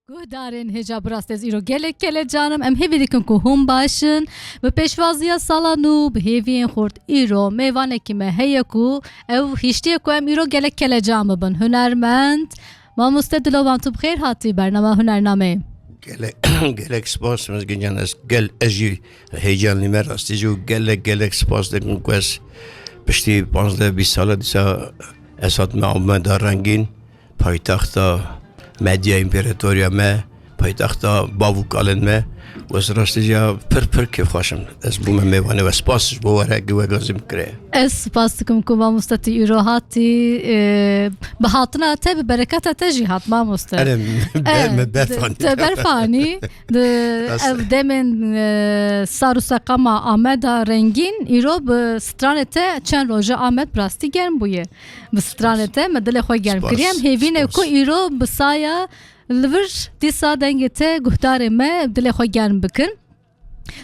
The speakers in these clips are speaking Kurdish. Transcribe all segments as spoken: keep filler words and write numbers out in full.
Guhdarên hêja bi rast ez îro gelek kelecan im. Em hêvî dikin ku hûn baş in. Bi pêşwaziya sala nû, bi hêviyên xurt, îro mêvanekî me heye ku ew hiştiye ku em îro gelek kelecan bibin. Hunermend, mamoste Dilovan, tu bi xêr hatî bernama Hunernameyê. Gelek, gelek spas, Mizgîncan, ez gel, ez jî heyecanlî me rastî jî û gelek, gelek spas dikim ku ez piştî panzdeh bîst sala dîsa ez hatime Ameda rengîn, paytexta medya împaratoriya me, paytexta bav û kalên me. Û ez rastî jî pir, pir kêfxweş im. Ez bûme mêvanê we. Spas ji bo we re, we gazî min kire. Ez spas dikim ku mamoste tu îro hatî, e, bi hatina te, bi bereketa te jî hat mamoste. Erê, E, me berfanî. Te berfanî. Di Rast e. ev demên, e, sar û seqama Ameda rengîn, îro bi stranê te çend roje Amed bi rastî germ bûye. Bi stranê te me dilê xwe germ Spas. kiriye. Em hêvî ne Spas. ku îro bi saya li vir dîsa dengê te guhdarê me dilê xwe germ bikin.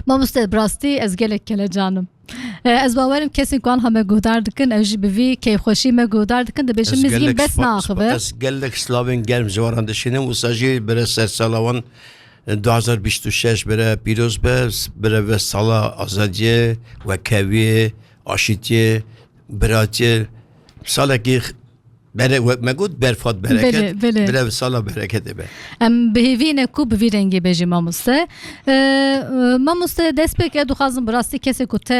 Mamoste, bi rastî ez gelek kelecan im. E, ez bawerim kesên ku anha me guhdar dikin, ew jî bi vî keyfxweşî me guhdar dikin, dibêjin Ez Mizgîn gelek bes spa-, naaxive. spa-, ez gelek slavên germ ji wan re dişînim. Wisa jî bire sersala wan, e, du hazar bîst û şeş bire pîroz be, bire ve sala azadiyê, wekeviyê, aşîtiyê, biratiyê. Salekî x-, bere-, we-, me got berfat bereket, Belê, belê. bire sala bereketê be. Em bi hêvî ne ku bi vî rengî bêjî mamoste. E, e, mamoste, destpêk ez dixwazim bi rastî kesê ku te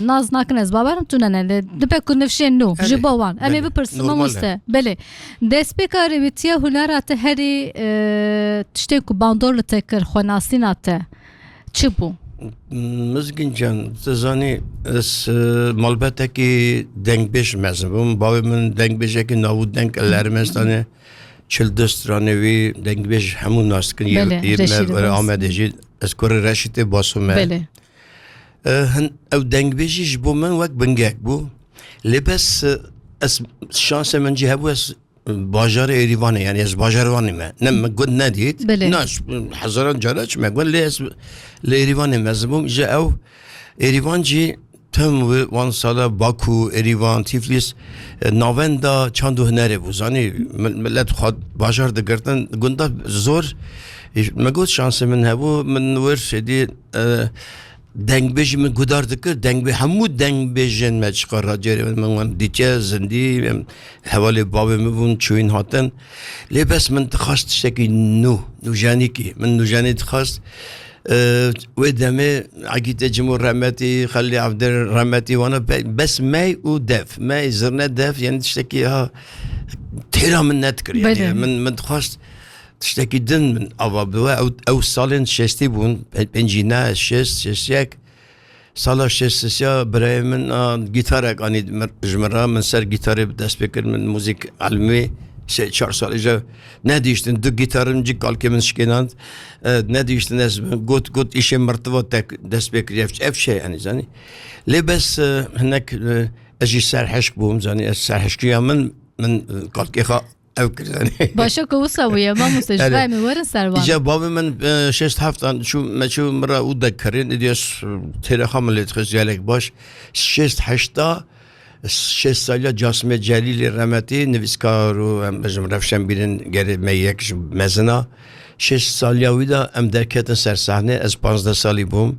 nas nakin, ez bawerim tu ne ne, lê dibe ku nifşên nû Erê, ji bo wan. Em ê belê, bipirsin normal e. mamoste. Belê. Destpêka rêwîtiya hunera te herî, e, tiştê ku bandor li te kir, xwenasîna te çi bû? Mizgîn can, tu zanî, ez, e, malbetekî dengbêj mezin bûm. Bavê min dengbêjekî nav û deng li Ermenistanê, çil du stranê wî dengbêj hemû nas dikin. Yê, Belê, yê me Reşîdê were Bas. Amedê jî, ez kurê Reşîdê Baso me. Belê. E, hin, ew dengbêjî ji bo min wek bingek bû. Lê bes, e, ez, şansê min jî hebû, ez bajarê Êrîvanê, yanî ez bajarvanî me. Ne, min gund nedît. Belê. Na, ez hezaran cara çime gund, lê ez li Êrîvanê mezin bûm. Ji ew Êrîvan jî tim wi-, wan sala Bakû, Êrîvan, Tîflîs, e, navenda çand û hunerê bû. Zanî, mil-, milet xwe bajar digirtin. Gunda zor, e, me got şansê min hebû, min wir êdî, e, dengbêjî min gudar dikir, dengbê-, hemû dengbêjên me çiqa radyoyê min, min wan dîtiye, zindî, em, hevalê bavê min bûn, çûyîn hatin. Lê bes min dixwest tiştekî nû, nûjenîkî. Min nûjenî dixwest. E, wê demê Egîtê Cimûr remetî, Xelî Evdir remetî, wana be-, bes mey û dev. Mey, zirne, dev, yanî tiştekî ha têra min nedikir. Yanî Belê. min, min dixwest tiştekî din min ava bi we. Ew, ew salên şêstî bûn, pe-, pêncî ne, şêst, şêst yek. Sala şêst sisiya birayê min, a, gîtarek anî mir-, ji min re, min ser gîtarê bi dest pê kir, min muzîk elmî sê çar salî jî nedihiştin, du gîtarên cî kalkê min şikênand, e, nedihiştin ez got, got, îşê mirtiva te dest pê kiriye, ev şey, yanî, zanî. Lê bes, e, hinek, e, ez jî serhişk bûm, zanî, ez serhişkiya min, min, e, kalkê xwe ev kir, zanî. Başa ku wisa bûye, mamoste, ji Erê. xwe em ê werin ser van. Îca bavê min, e, şêst heft an çû, me çû min re û de kirin, îdî ez têra xwe min lê dixist gelek baş. Şêst heşta, şêst saliya Casimê Celîlê remetî, nivîskar û em bêjim rewşenbîrên gerê me yek ji mezin a. Şêst saliya wî de em derketin ser sahnê, ez panzdeh salî bûm.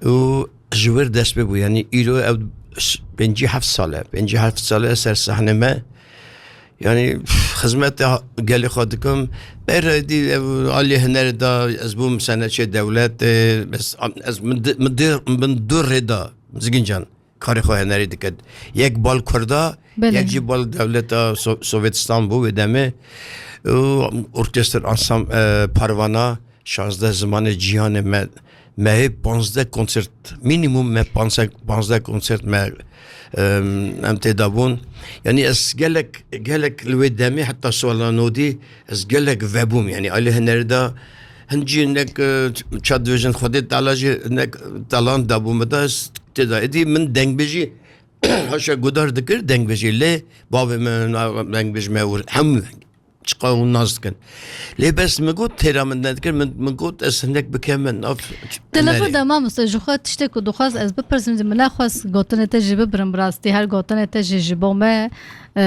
Û ji wir dest pê bû. Yanî îro ew s-, pêncî heft sal e. Pêncî heft sal e ser sahnê me. Yanî xizmeta gelê xwe dikim. Bera dî ev alî hunerê de ez bûm seneçê dewletê. Ez, ez min di, min di, min du rê de Mizgîn can karê xwe hunerî dikir. Yek bal Kurda, Belê. yek jî bal dewleta So-, Sovetistan bû wê demê. Û orkestr ansam, e, Parvana, şazdeh zimanê cîhanê me, me hê panzdeh konsert, minimum me panzdeh, panzdeh konsert me, em, em tê de bûn. Yanî ez gelek, gelek li wê demê heta sala nodî ez gelek vebûm. Yanî alî hunerî de hin jî nek, e, ça dibêjin Xwedê Teala jî nek talant dabû min de ez tê de. Êdî min dengbêjî haşa gudar dikir dengbêjî lê bavê min dengbêj me wir hemû çiqa hûn nas dikin. Lê bes min got têra min nedikir, min, min got ez hinek bikem min nav Di lafir de mamoste, ji xwe tiştek ku dixwaz ez bipirsim, min nexwest gotinê te jî bibirim, bi rastî her gotinê te jî ji bo me, e,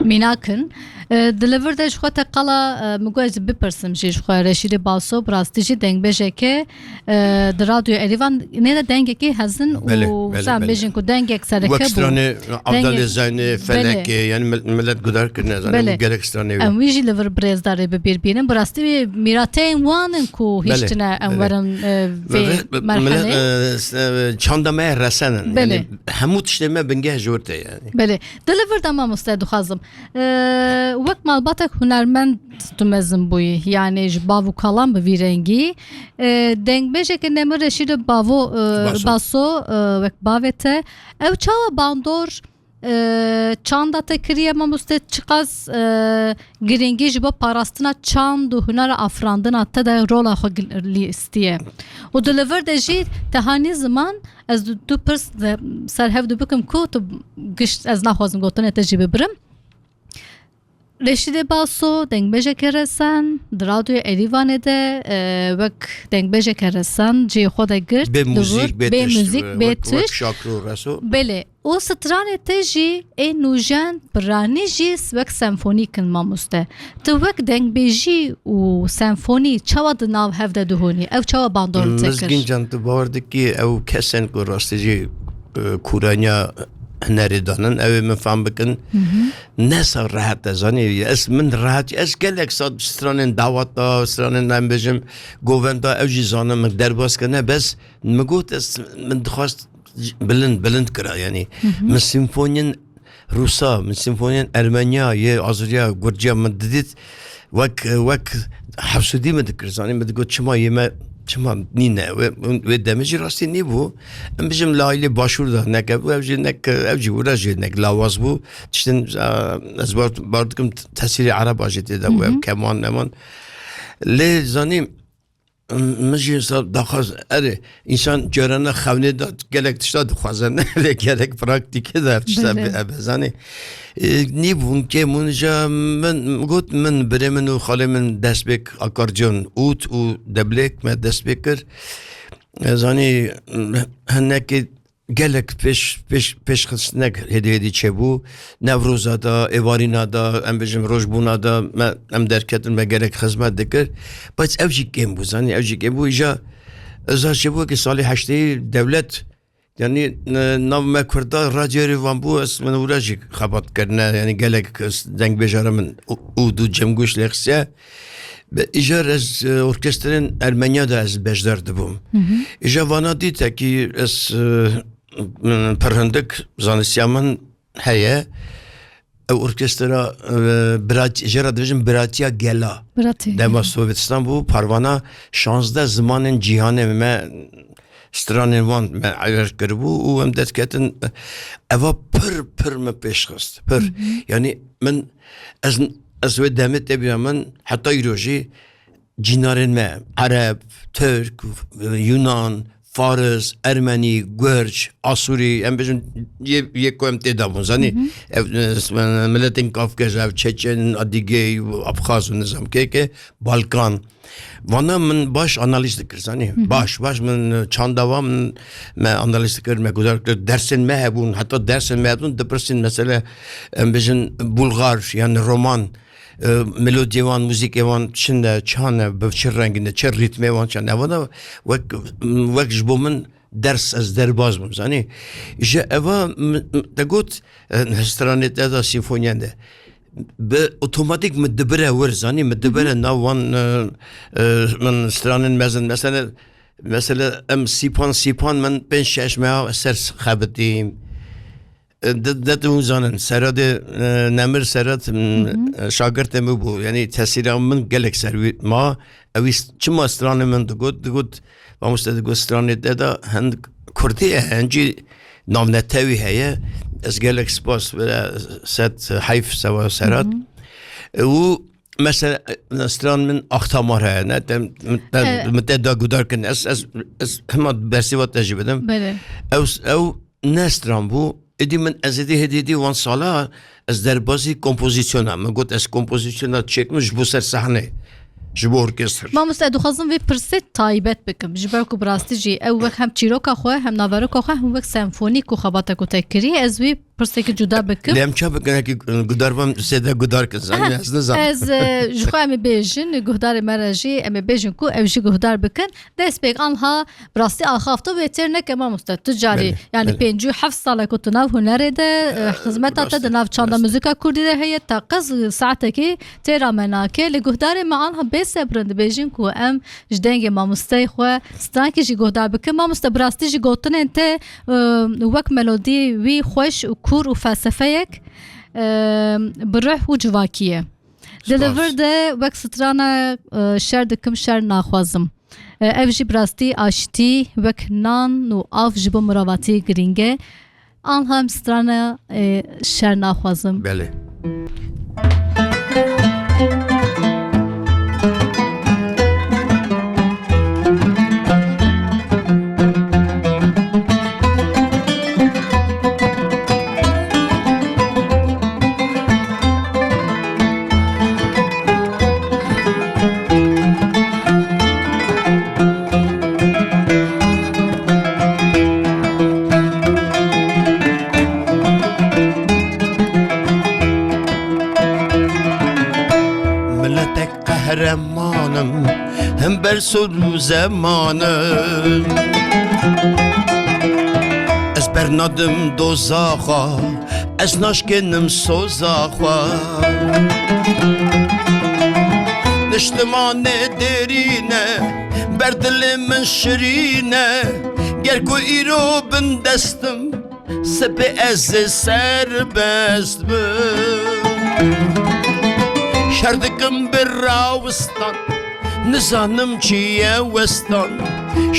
Mînak in. E, di li vir de ji xwe te qala, e, min got ez bipirsim jî ji xwe. Reşîdê Baso bi rastî jî dengbêjeke, e, di Radyo Erîvan nê de dengekî hezin û Belê, belê, zan belê. bêjin ku dengek sereke Wek bû. stranê Abdalê Dengek- Zeynê, Belê. Felekê, yani mil- millet gudar kirine, yani Belê. bu gerek stranê Em wî jî li vir bi rêzdarê bibîr bînin. Bi rastî wî mîrateyên wan in ku Belê, hiştine em belê. werin, e, vê Ve- ve- millet, merhelê. e, s- e, çanda me resenin. Belê. Yani hemû tiştê me bingeh ji wir tê yani. Belê. Di li vir de mamoste dixwazim. E, wek malbatek hunermend tu mezin bûyî. Yani ji bav û kalan bi vî rengî. E, dengbêjeke Nemir Reşîd Bavo, e, Baso. Baso, e, wek bavê te. Ew çawa bandor, e, çanda te kiriye mamoste, çiqas, e, girîngî ji bo parastina çand û hunera afirandina te de rola xwe gil- lîstiye. Û di li vir de jî te hanî ziman, ez du, du pirs de ser hev du bikim ku tu gişt, ez naxwazim gotinê te jî bibirim. Reşîdê Baso, dengbêjeke resen, di Radyoya Erîvanê de, e, wek dengbêjeke resen cihê xwe de girt, Bê di wir, muzîk, bê bê tişt, muzîk, bê wek, wek tişt. Şakir û Reso. Belê. Û stranê te jî ê nûjen, piranî jî wek senfonîk in mamoste. Tu wek dengbêjî û senfonî çawa di nav hev de dihonî? Ew çawa bandor li te kir? Mizgîn can, tu bawer dikî ew kesên ku rastî jî, e, kûraniya hunerê danin, ew ê min fehm bikin. Hı hı. Ne sa rehet e, zanî, ez, min rehet, ez gelek sal stranên dawet da, stranên, em bêjim, govenda, ew jî zanin min derbas kirine, bes min got ez, min dixwest bilind, bilind kira, yani. Hı hı. Min simfoniyên Rûsa, min simfoniyên Ermeniya, yê Azeriya, Gurciya min didît, wek, wek hewsûdî min dikir, zanî, min digot, çima yê me, çima nîne? Wê, wê demê jî rastî nîbû. Em bijim li aîlê başûr de nek hebû, ev jî nek, ev jî wira jî nek lawaz bû. Tiştin, e, ez bar, bar dikim tesîrê Ereba jî tê de bû, Hı hı. ev keman, neman. Lê zanî, min jî sa daxwaz, erê, însan carana xewnê de gelek tişta dixwaze, ne? Lê gerek praktîkê de ev tişta Belê. bi-, ebe, zanî. E, nîbûn kêm hûn ja min got, min, birê min û xalê min destpêk akarciyon, ût û deblêk me destpêk kir. E, zanî, hinekê gelek pêş, pêş, pêşxistek hêdî hêdî çêbû. Newroza de, êvarîna de, em bêjin rojbûna de me, em derketin, me gelek xizmet dikir. Bes ev jî kêm bû, zanî, ev jî kêm bû. Îja ez çêbû ki salê heştê dewlet, yanî, e, nav me Kurda radyo Erîvan bû, ez min wira jî xebat kirine, yanî gelek kes dengbêjara min û, û du cemgûş lê xisiye. Be, îcar ez, e, orkestrên Ermeniya de ez beşdar dibûm. Hı hı. Îcar vana dîtekî ez, e, pirhindik zanistiya min heye. Ew orkestra, e, birat-, jê re dibêjin Biratiya Gela. Biratiya Dema Gela. Sovetistan bû, parvana şazdeh zimanên cîhanê me stranên wan me eger kiribû û em derketin, eva pir, pir min pêş xist, pir. Hı hı. Yanî min, ez, ez wê demê tê bîra min, heta îro jî cînarên me, Ereb, Tirk, Yunan, Faris, Ermenî, Gurc, Asûrî, em bêjin yê, yê ku em tê de bûn, zanî? Hı hı. Ev, e, miletên Kafkaz, ev Çeçen, Adîgey, Abxaz û nizam kê kê, Balkan. Vana min baş analîz dikir, zanî? Hı hı. Baş, baş min çanda wan min, me analîz dikir, me guhdar kir. Dersên me hebûn, heta dersên me hebûn, dipirsîn mesela, em bêjin Bulgar, yani roman, e, melodiyê wan, muzîkê wan çi ne, çan e, bi çi rengî ne, çi rîtmê wan çan e. Ev da wek, wek ji bo min ders, ez derbaz bûm, zanî. Ji eva m-, m-, te got, e, stranê te de, sîmfoniyan de. Bi otomatik min dibire wir, zanî, min dibire Hı hı. nav wan, e, e, min stranên mezin. Mesela, mesela em sîpan, sîpan min pênc şeş meha ser xebitîm. E, de, de tu zanin, Seradê, e, Nemir Serad, m, Hı hı. e, şagirtê min bû. Yanî tesîra min gelek ser wî ma. Ew îst-, çima stranê min digot, digot, mamoste digot, stranê te de hin kurdî ye, hin jî navnetewî heye. Ez gelek spas, were sed heyf sewa Serad. Hı hı. E, û mesela, e, stran min Axtamar heye, ne? Te, te, E. min te da guhdar kirin. Ez, ez, ez hema bersiva te jî bidim. Belê. Ew, ew ne stran bû. Êdî min ez êdî hêdî hêdî wan sala ez derbazî kompozisyona. Min got ez kompozisyona çêkim ji bo ser sahnê, ji bo orkestr. Mamoste, ez dixwazim vê pirsê taybet bikim. Ji ber ku bi rastî jî ew wek hem çîroka xwe hem naveroka xwe hem wek senfonî ku xebata ku te kirî, ez wê pirsekî cuda bikim. Lê em çawa bikin, hekî, e, guhdarvan zêde guhdar kin, zanî, ez nizanim. Ez, e, ji xwe em ê bêjin, guhdarê me re jî em ê bêjin ku ew jî guhdar bikin. Destpêk anha bi rastî axafto bê têr neke mamoste. Tu carî, Belê, yani belê. pêncî û heft sal e ku tu nav hunerê de, e, Eh, xizmeta te rastî, di nav çanda rastî. muzîka kurdî de heye, teqez saetekî têra me nake. Lê guhdarê me anha bê sebr in dibêjin ku em ji dengê mamosteyê xwe strankî jî guhdar bikin. Mamoste, bi rastî jî gotinên te, e, wek melodî wî xweş û kûr û felsefeyek, e, bi ruh û civakî ye. Di li vir de wek strana, e, şer dikim, şer naxwazim. E, ev jî bi rastî aştî wek nan û av ji bo mirovatî girîng e. Anha em strana, e, şer naxwazim. Belê. Miletek qehreman im, him ber sor û zeman im. Ez bernadim doza xwe, ez naşkênim soza xwe. Niştimanê dêrîn e, ber dilê min şirîn e. Ger ku îro bindest im, sibê ez ê serbest bim. Şer dikim bi rawistan, nizanim çi ye westan.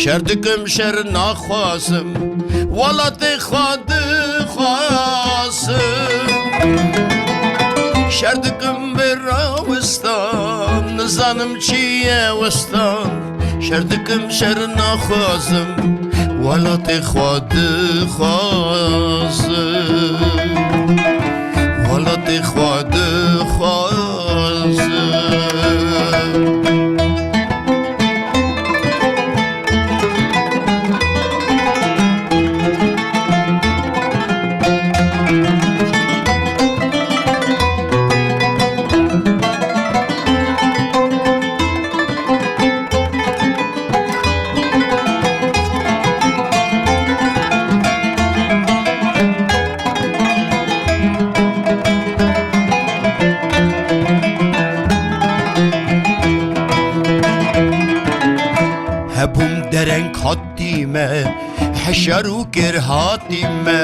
Şer dikim, şer naxwazim, welatê xwe dixwazim. Şer dikim bi rawistan, nizanim çi ye westan. Şer dikim, şer naxwazim, welatê xwe dixwazim. Welatê xwe dixwazim. Hebûm dereng hatî me, heşar û kêr hatî me.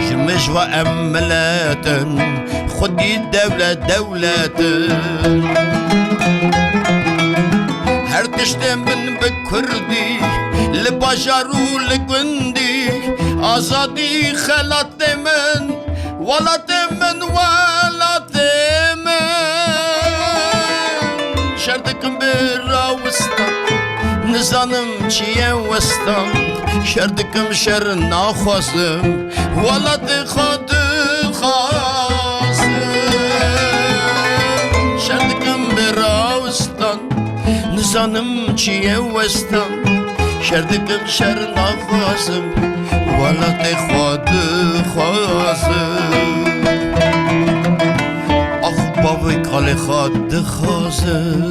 Ji min ji we em milet in, xwedî dewlet dewlet in. Her tiştê min bi kurdî, li bajar û li gundî, azadî xelatê min, welatê min, welatê min. Şer dikim bi rawistan, nizanim çi ye westan. Şer dikim, şer naxwazim, welatê xwe dixwazim. Şer dikim bi rawistan, nizanim çi ye westan. Şer dikim, şer naxwazim, welatê xwe dixwazim. Ax, bavê kalê xwe dixwazim.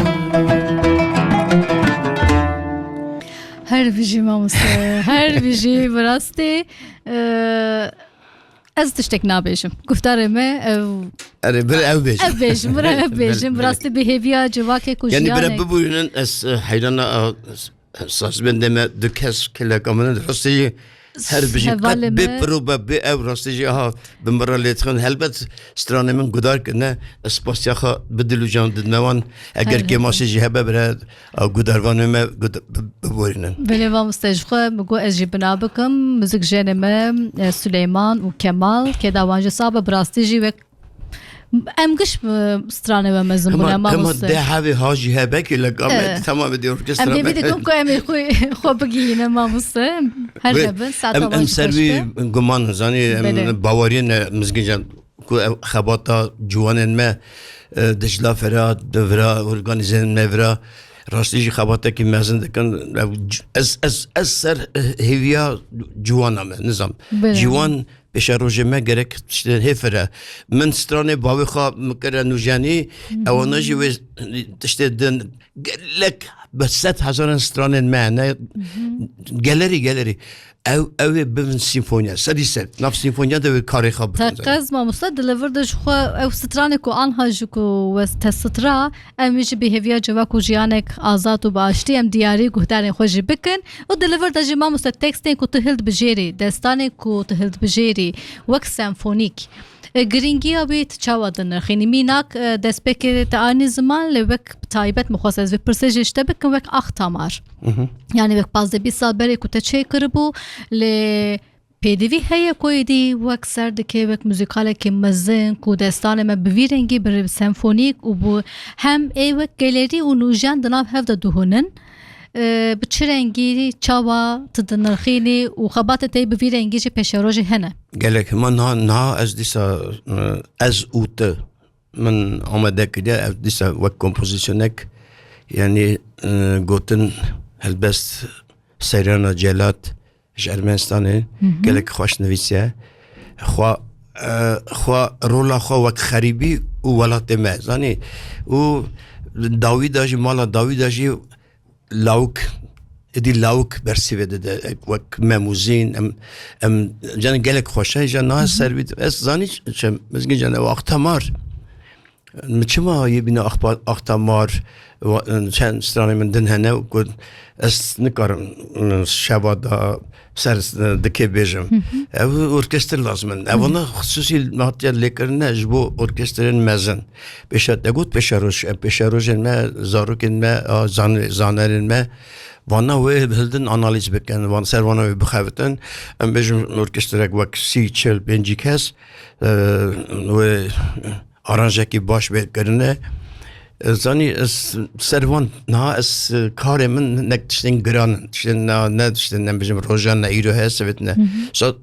Her bijî mamoste, her bijî, bi rastî, e, ez tiştek nabêjim. Guftarê me ev Erê, bir ev bêjim. Ev bêjim, bir ev bêjim. Belê, belê. Bi rastî bi hêviya civakê ku Yani, bire jiyanek. Bibûrînin, ez, e, heyrana, e, sazbendê me du kes keleka min rastî jî her bijî qet bê pir û be, bê ev rastî jî aha bi min re lê dixin. Helbet stranê min gudar kirine, ez spasiya xwe bi dil û can didime wan. Eger kêmasê jî hebe bire, a gudarvanê me gud-, bi-, biborînin. Belê, mamoste, ji xwe min got ez jî bina bikim, mizik jenê me, e, Suleyman û Kemal, kêda wan jî sabe, bi rastî jî wek em giş, e, stranê we mezin bûne, mamoste. Hema deh evê ha jî hebe ki le game, tamam, di orkestra me. Em dê bî dikim ku em ê xwe, xwe bigihîne, mamoste. Her hebin, saeta wan jî xweş be. Em ser wî guman, zanî, em baweriyê ne mizgîn jan. Ku ev xebata ciwanên me, e, Dicla Ferhat, di vira organîzên me vira, Rastî jî xebatekî mezin dikin. Ew c-, ez, ez, ez ser, eh, hêviya ciwana me, nizam. Belê. Ciwan pêşerojê me gerek tiştê hê fire. Min stranê bavê xwe min kire nûjenî, ewana jî wê tiştê din gelek bi sed hezaran stranên me hene. Gelerî, gelerî. Ew, ew ê bibin sîmfoniya. Sedî sed. Nav sîmfoniya de wê karê xwe bikin. Teqez mamoste, di li vir de ji xwe ew stranê ku anha ji ku we te sitra, em wî jî bi hêviya civak û jiyanek azad û bi aştî em diyarî guhdarên xwe jî bikin. Û di li vir de jî mamoste tekstên ku tu hildibijêrî, destanên ku tu hildibijêrî wek senfonîk, e, giringiya wê tu çawa dinirxînî? Mînak, e, destpêkê te anî ziman, lê wek bi taybet min xwest ez vê pirsê jî ji te bikim, wek Axtamar. Mhm. Yani wek pazdeh bîst sal berê ku te çêkiribû, lê pêdivî heye ku êdî wek ser dike, wek muzîkalekî mezin ku destanê me bi vî rengî bi senfonîk û bû hem ê wek gelerî û nûjen di nav hev de dihûnin. E, bi çi rengî, çawa tu dinirxînî û xebatê te yê bi vî rengî jî pêşerojê hene? Gelek hema niha, niha ez dîsa, e, ez û tu min amade kiriye, ev dîsa wek kompozîsyonek, yanî, e, gotin helbest Seyrana Celat ji Ermenistanê, gelek xweş nivîsiye. Xwe, e, xwe rola xwe wek xerîbî û welatê me, zanî, û dawî de jî, mala dawî de jî lawik, êdî lawik bersîvê dide, wek Mem û Zîn, em, em, can gelek xweş e, can niha ser vî, ez zanî çi, Mizgîn can, ew Axtamar. Min çima yê bîna Axpa-, Axtamar, wa-, çend stranê min din hene, ku ez nikarim, min şeva da ser, e, dikê bêjim. Ev orkestr lazim in. Ev ana xisûsî hatiye lêkirine ji bo orkestrên mezin. Pêşa te got pêşeroj, em pêşerojên me, zarokên me, a, zan-, zanerên me, vana wê hildin analîz bikin, van ser vana wê bixebitin. Em bêjin orkestrek wek sî, çil, pêncî kes, e, wê aranjekî baş bê kirine. E, zanî, ez ser van niha ez, e, karê min nek tiştên giran in. Tiştên ne, ne tiştên, ne bijim, rojan ne îro heye, sivêt ne. Sa,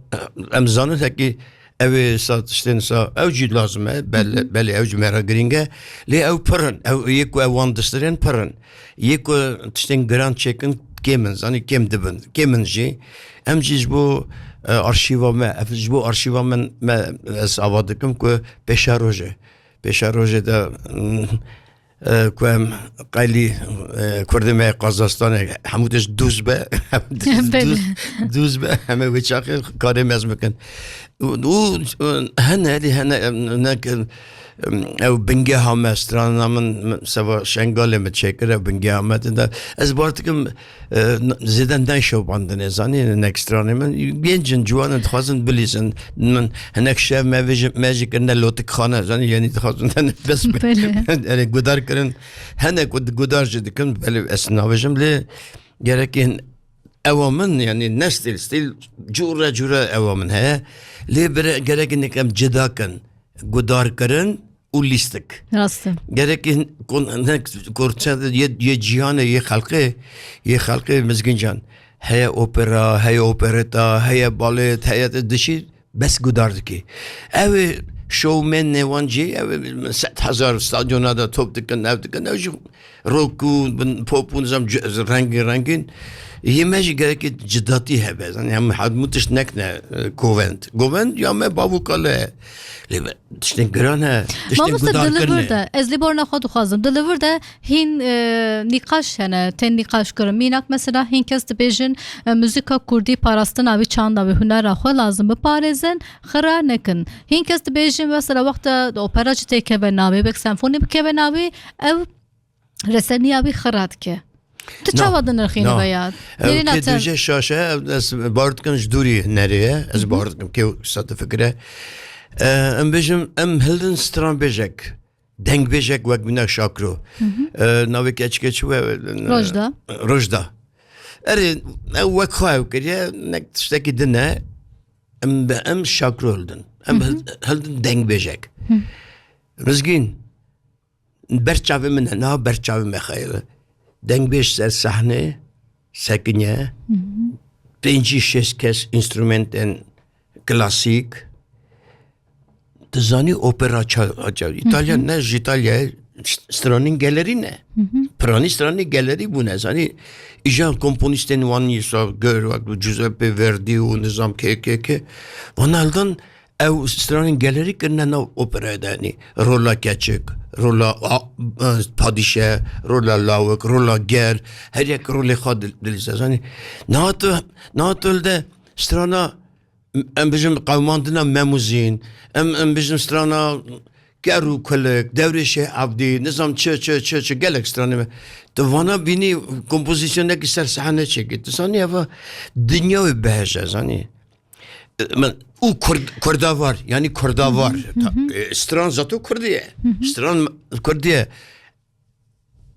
em zanin hekî ew ê sa tiştên sa, ew jî lazim e, bel-, belê ew jî me re girîng e. Lê ew pir in. Ew yê ku ew wan distirên pir in. Yê ku tiştên giran çêkin kêm in, zanî kêm dibin. Kêm in jî. Em jî ji bo, e, arşîva me, ev ji bo arşîva min, me, ez ava dikim ku pêşeroj e. Pêşerojê de, mm, e, ku em qeylî, e, kurdê me yê Qazastanê hemû tişt dûz be, hemû tişt dûz, dûz be, heme wê çaxê karê mez bikin. Û, û, hene, hene, em, nek, em, ew bingeha me, strana min, min seba Şengalê min çêkir, ew bingeha me tê de. Ez bar dikim, e, n-, zêde neyşewbandine, zanî, nek stranê min. Genc in, ciwan in, dixwazin bilîzin. Min hinek şev me vê jî, me jî kirine lotikxane, zanî, yanî dixwazin tenê bes be. Belê. Erê, gudar kirin. Hene ku gudar jî dikin, belê ez navêjim, lê gerekên ewa min, yanî ne stîl, stîl cûre cûre ewa min heye. Lê bire, gerekên em cida kin. Gudarkirin û lîstik. Rast e. Gerekî kon-, ne, korçe yê, yê cîhanê, yê xelqê, yê xelqê Mizgîn can. Heye opera, heye opereta, heye balet, heye te dişî bes gudar dikî. Ew ê şowmenê wan jî, ew ê sed hezar stadyona de top dikin, ev dikin, ew jî rock û bin pop û nizam c-, rengîn rengîn. Yê me jî gerekî cidatî hebe. Zanî, em hemû tişt nekine, e, govend. Govend ya me bav û kale ye. Lê be, tiştên giran e, tiştên Mamoste, gudarkirin e. Di li vir de, ez lê borna xwe dixwazim. Di li vir de hîn, e, nîqaş hene, tên nîqaş kirin. Mînak mesela hîn kes dibêjin, e, muzîka kurdî parastina wî çanda wî hunera xwe lazim biparêzin, xira nekin. Hîn kes dibêjin mesela wexta opera jî têkeve navê, wek senfonî bikeve navê, ew reseniya wî xira dike. Tu çawa dinirxînî veya? Ew kê dûje şaş e, ez bar dikim ji dûrî hunerê ye. Ez bar dikim kê wisa difikire. E, em bêjim, em hildin stranbêjek, dengbêjek wek bîna Şakro. E, navê keçikê çi we? Rojda. Rojda. Erê, ew wek xwe ew kiriye, nek tiştekî din e. Em bi, em Şakro hildin. Em hil-, hildin dengbêjek. Mizgîn. Ber çavê min e, niha ber çavê me xeyal e. Dengbêj ser sahnê sekiniye, pêncî şêst kes, înstrumentên klasîk. Tu zanî opera ça-, ça-, Îtalya, ne ji Îtalyayê, stranên gelerî ne. Piranî stranê gelerî bûne. Zanî, îja komponîstên wan yê sa gor, wek Giuseppe Verdi û nizam kê, kê, kê. Wana hildan ew stranên gelerî kirine nav operaya de, yanî rola keçik, rola a, e, padîşe, rola lawik, rola ger, her yek rolê xwe dil-, dilîze. Zanî, niha tu, niha tu li de strana, em bijin qewmandina Mem û Zîn, em, em bijin strana Ker û Kulik, Dewrê Şêx Evdî, nizam çi, çi, çi, çi, gelek stranê me. Tu vana bînî kompozisyonekî ser sehne çêkî. Tu zanî eva dinya wê behej e, zanî. Min û Kurd-, Kurdavar, yanî Kurdavar. Ta-, e, stran zato Kurdî ye. Stran Kurdî ye.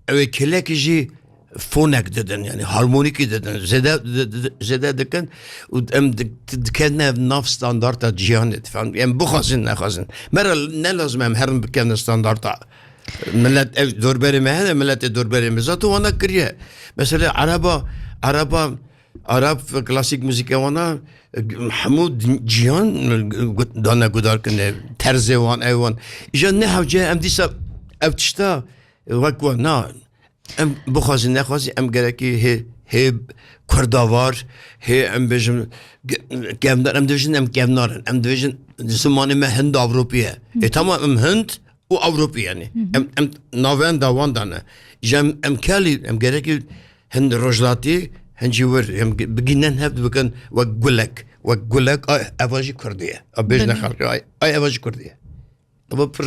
Ew ê kêlekî jî fonek didin, yanî harmonîkî didin, zêde, di-, di-, zêde dikin û em di-, di-, dikevine nav standarta cîhanê, difem. Em bixwazin, nexwazin. Me re ne lazim em herin bikevine standarta. Millet ev dorberê me hene, milletê dorberê me. Zato wana kiriye. Mesela ereba, ereba, Arab klasîk muzîka wana, hemû din-, cîhan dane gudarkirine. Terzê wan, ew wan. Îja ne hewce em dîsa ev tişta wek wan, na. Em bixwazin, nexwazin, em gerekî hê, hê Kurdavar, hê em bêjin ge-, kevnar, em dibêjin em kevnar in. Em dibêjin zimanê me Hind Ewropî ye. Ê, tamam, em Hind û Ewropî, yanî. Em, em navenda wan dane. Ji em, em kelî, em gerekî hin rojhilatî, hin jî wir, em gi-, bigînen hev dibikin wek gulek. Wek gulek, a, eva jî Kurdî ye. A bêjne xelkê, ay, ay eva jî Kurdî ye. Eva pir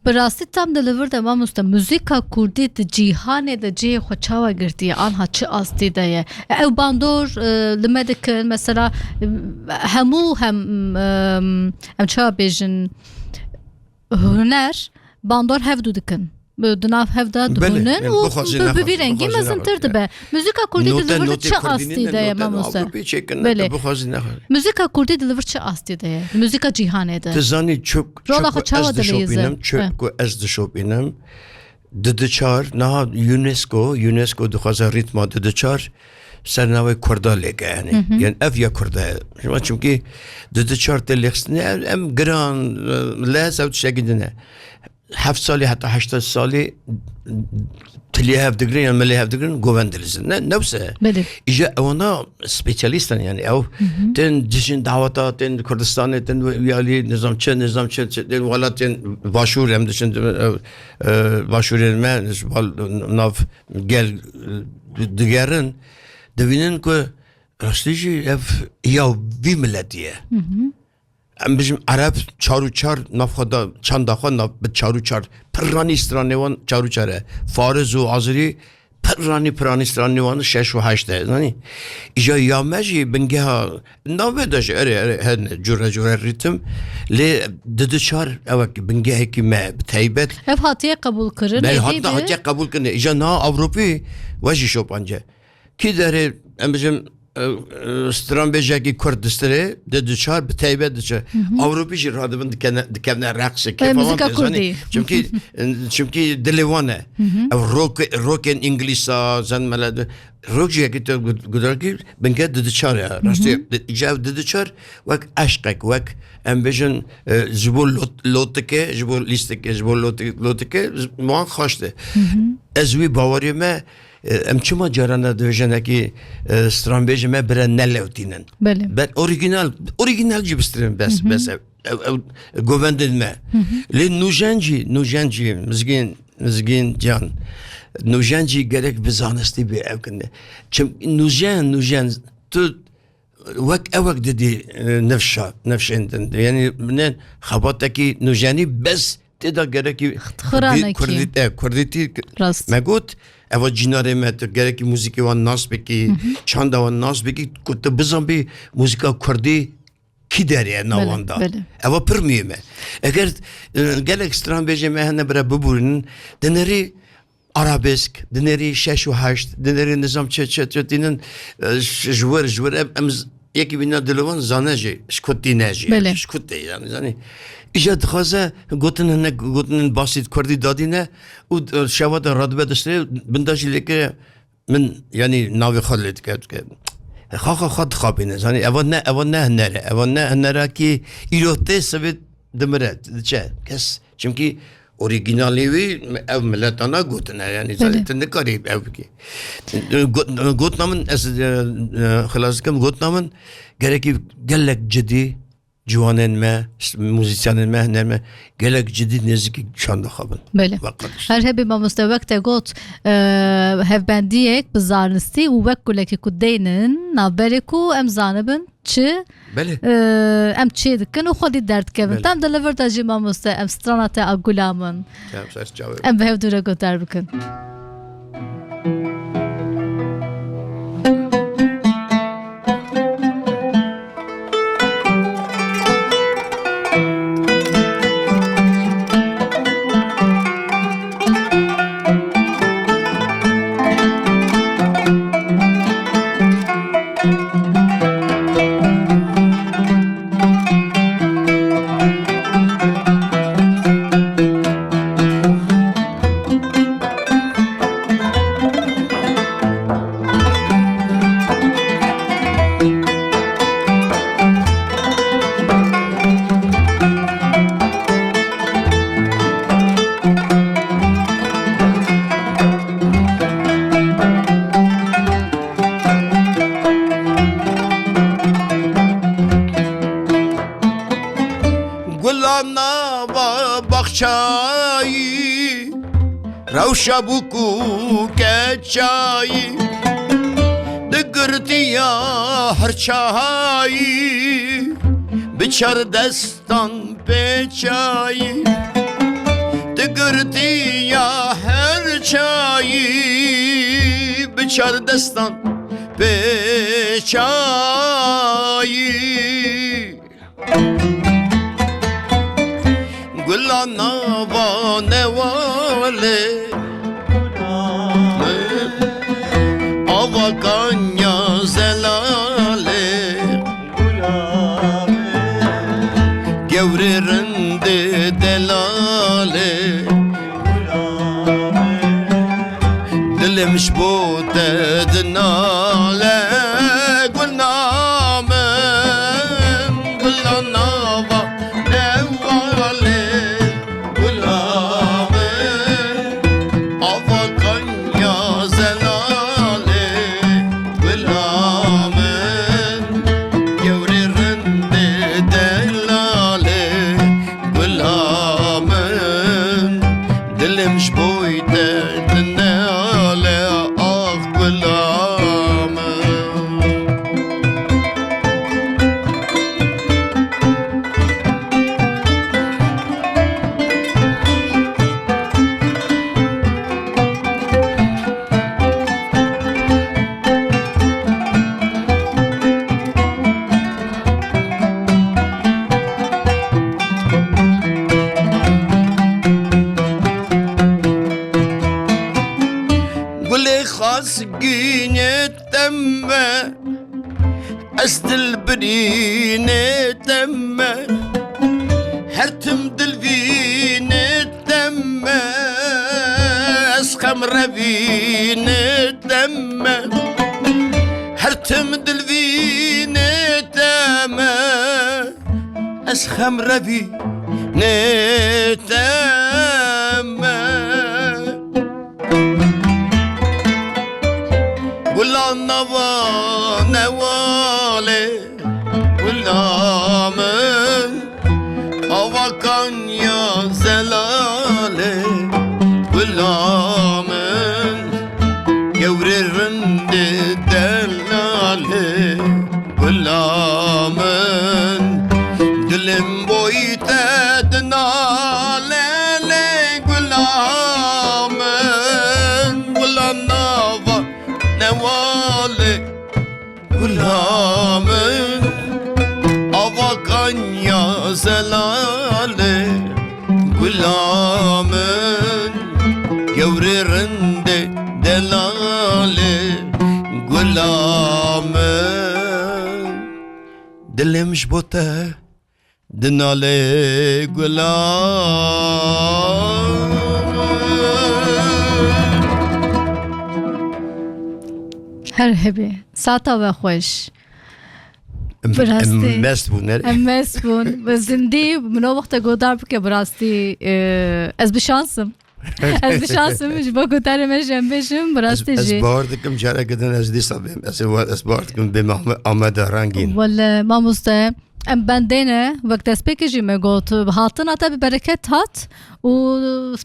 Bi rastî tam di li vir de mamoste, muzîka kurdî di cîhanê de cihê xwe çawa girtiye? Anha çi astî de ye? Ew bandor, e, li me dikin, mesela, e, hemû hem, e, em çawa bêjin, huner, bandor hevdu dikin. Bi, di nav hev de Belê, dihûnin belê, û bixwazî bi, bi vî nexwazî, rengî bixwazî mezintir nexwazî. dibe. Muzîka kurdî Note, di li vir notê çi kurdî astî nîne, de ye, note mamoste? Ewropî çêkin, Belê. Bixwazî nexwazî. Muzîka kurdî di li vir çi astî de ye? Muzîka cîhanê de. Tu zanî çi, Rola çi xwe ku çawa ez dileyîze? dişopînim, çi He. ku ez dişopînim. Didi çar, niha UNESCO, UNESCO dixwaze rîtma didi çar ser navê Kurda lêke, yani. Hı hı. Yani ev ya Kurda ye. Şima çimkî didi çar tê lêxistinê, em, em giran, e, lez ew tiştekî din e. Heft salî heta heştad salî tilî hev digirin, yani milê hev digirin, govend dilîzin. Ne, newse. Belê. Îja ewana spesyalîst in, yani ew Hı hı. tên dijin daweta, tên Kurdistanê, tên wî alî, nizam çi, nizam çi, çi, tên welatên başûr em diçin, e, e, başûrên me, ji bal nav gel, e, digerin, dibînin ku rastî jî ev ya vî miletî ye. Hı hı. Em bijim Ereb çar û çar nav xwe da, çanda xwe nav bi çar û çar. Piranî stranê wan çar û çar e. Fariz û Azirî piranî, piranî stranê wan şeş û heşt e. Zanî? Îja ya me jî bingeha navê de jî erê, erê, hene cure cure rîtim. Lê didi çar ewek bingehekî me bi teybet. Ev hatiye qebûl kirin, Bel êdî hatna bi hatiye qebûl kirin. Îja niha Ewropî we jî şopance. Kî derê, em bijim, e, e, stranbêjekî Kurd distirê, di diçar, bi teybet diçe. Hı hı. Ewropî jî radibin dikene, dikevne reqsê, E, kêfa wan muzîka tê, zanî? Kurdî. Çimkî, çimkî dilê wan e. Hı hı. Ev rock, rockên Îngilîsa, zen mele de, rock jî yekî te gud-, gudarkî, binke di diçar e. Hı hı. Rastî, di, îca ev di diçar, wek eşqek, wek em bêjin, e, ji bo lot-, lotike, ji bo lîstike, ji bo loti-, lotike, wan xweş de. Hı hı. Ez wî baweriyê me, e, em çima carana dibêjinekî, e, stranbêjê me bire nelewtînin? Belê. Ber orîgînal, orîgînal jî bistirin bes, Hı hı. bes ev, ev, ev govendên me. Hı hı. Lê nûjen jî, nûjen jî, Mizgîn, Mizgîn Can, nûjen jî gerek bi zanistî bê ev kinde. Çim nûjen, nûjen tu wek ewek didî, e, nifşa, nifşên din. Yanî ne xebatekî nûjenî bes tê de gerekî Xiranekî. Kurdî-, Kurdî-, e, Kurdîtî Rast. me got, eva cînarê me tu gerekî muzîkê wan nas bikî, Hı hı. çanda wan nas bikî, ku tu bizanbî muzîka Kurdî kî derê ye Belê, nawan da. belê. Eva pir muhîm e. Eger, e, gelek stranbêjê me hene bire bibûrînin, dinêrî arabesk, dinêrî şeş û heşt, dinêrî nizam çi, çi, çi tînin, e, ş-, ji wir, ji wir em, em z-, yekî bîna dilê wan zane jî, ji ku tîne jî, Belê. ji ku tê, yani, zanî. Îja dixwaze gotin hene, gotinên basît kurdî dadîne û, e, şeva de radibe diştê, binda jî lêkire min, yani, navê xwe lê dike, dike. Xa, xa, xa dixapîne, zanî, eva ne, eva ne hunere, eva ne hunera ki îro tê sivê dimire, diçe, kes, çimkî orîgînalê wî ev miletana gotine, yanî Belê. Tu nikarî ev bikî. Got-, gotina min, ez, e, e, xilas dikim, gotina min gerekî gelek cidî ciwanên me, muzîsyenên me, hunermend gelek cidî nêzîkî şanda xwe bin. Belê. Weqt. Her hebî mamoste, wek te got, e, hevbendiyek bi zanistî û wek gulekî ku deynin navberê ku em zanibin çi, Belê. e, em çê dikin û xwedî derdikevin. Belê. Tam di li vir de jî mamoste, em strana te a gula min. Em ser çavê. Em bi hev dû re guhdar bikin. Gula nava baxçayî, rewşa bûk û keçayî, digirtiya her çayî, bi çar destan pêçayî, digirtiya her çayî, bi çar destan pêçayî. Gula nava newale, ava kanya zelale, gewrê rindê delale. Dilim ji bo te dinale, gula min, gula nava newale, gula min, ava kanya zelale, gula min, gewrê rindê delale. Gula min, dilim ji bo te dinale, ax gula min. Gulê xasgînê te me, ez dilbirînê te me, her tim dilvînê te me, ez xemrevînê te me, her tim dilvînê te me, ez xemrevînê te me. Gula nava newale, gula min, ava kanya zelale, gula min, gewrê rindê delale, gula min, dilim boy te dinale, lê gula min, gula nava newale, gula min, ava kanya zelale, gula min, gewrê rindê delale, gula min, dilim ji bo te dinale, gula min. Her hebî. Saeta we xweş. Em, em mest bûn, her. Em mest bûn. Bi zindî min o wexta godar bike, bi rastî, e, ez bi şans im. Ez bi şans im, ji bo godarê me jî em bêjim, bi rastî jî. Ez, ez bawer dikim, careke din ez dîsa bêm. Ez, ez bawer dikim bêm Ame-, Ameda rengîn. Wele, mamoste, em bendê ne, wek destpêkê jî me got, hatina te bi bereket hat. Û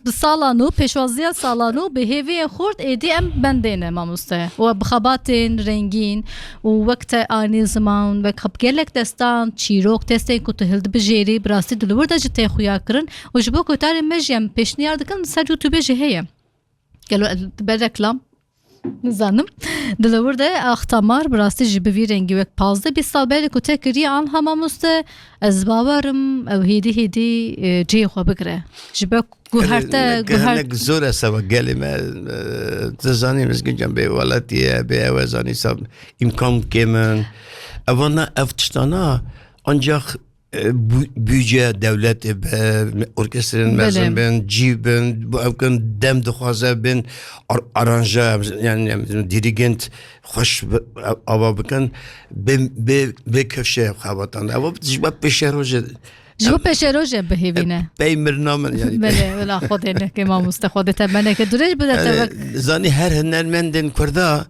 bi sala nû, pêşwaziya sala nû, bi hêviyên xurt êdî em bendê ne, mamoste. Û bi xebatên rengîn û wek te anî ziman, wek xeb-, gelek destan, çîrok, destên ku tu hildibijêrî, bi rastî di li wir de jî tê xuya kirin. Û ji bo guhdarên me jî em pêşniyar dikin, li ser YouTube jî heye. Gelo ez dibe reklam? Nizanim. Di li wir de Axtamar bi rastî jî bi vî rengî wek pazdeh bîst sal berê ku te kiriye anha mamoste, ez bawer im ew hêdî hêdî, e, cihê xwe bigire. Ji ber ku her te, ku her hinek zor e seba gelê me, e, tu zanî Mizgîncan bê welatî ye, bê ew e zanî sab îmkan kêm in. Evana ev tiştana ancak e, bû-, budceya dewletê be, orkestrên mezin bin, cî bin, bo ev kin dem dixwaze bin, ar-, aranja, yani, yani, dirigent xweş bi-, ava bikin, bê, bê, bê kevşe xebatan. Ava ji bo pêşerojê. Ji bo pêşerojê bihêvîne. Pey mirna min, yani. Belê, wela Xwedê neke mamoste, Xwedê te meneke dirêj bide te. Yani, wek zanî her hunermendên Kurda,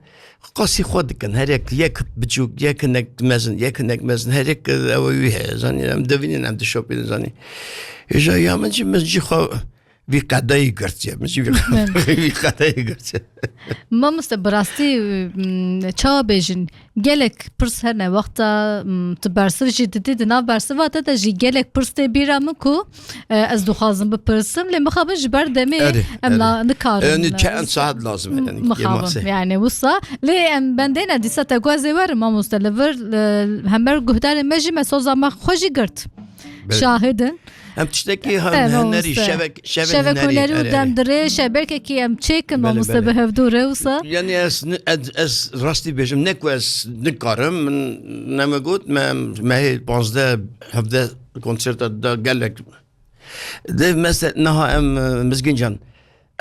Qasî xwe dikin, her yek, yek biçûk, yek hinek mezin, yek hinek mezin, her yek ew wî heye, zanî, em divînin, em dişopînin, zanî. Hêja ya min jî, min jî xwe vî qedayî girtiye, min jî vî qedayî girtiye. Mamoste, bi rastî, m, çawa bêjin, gelek pirs hene, wexta, m, tu bersiv jî didî, di nav bersiva te de jî gelek pirs tê bîra min ku, e, ez dixwazim bipirsim, lê mixabin ji ber demê em la nikarin. Erê, erê. Yani çend saet lazim e, yani, mixabin, yani, wisa. Lê em bendê ne, dîsa te ku ez ê werim, mamoste, li vir, e, hember guhdarên me jî me soza me xwe jî girt. Belê. Şahid in. Em tiştekî, e, hunerî, mamoste. Şevek, şevek hunerî, hunerî û erê, erê. Dem dirêj, şevekekî em çêkin, belê, mamoste, belê. Bi hevdû re wisa. Yani ez ni-, ez, ez rastî bêjim, ne ku ez nikarim, min, ne me got, me, me hê panzdeh, hevdeh konserta da gelek. De mesela niha em, e, Mizgîncan,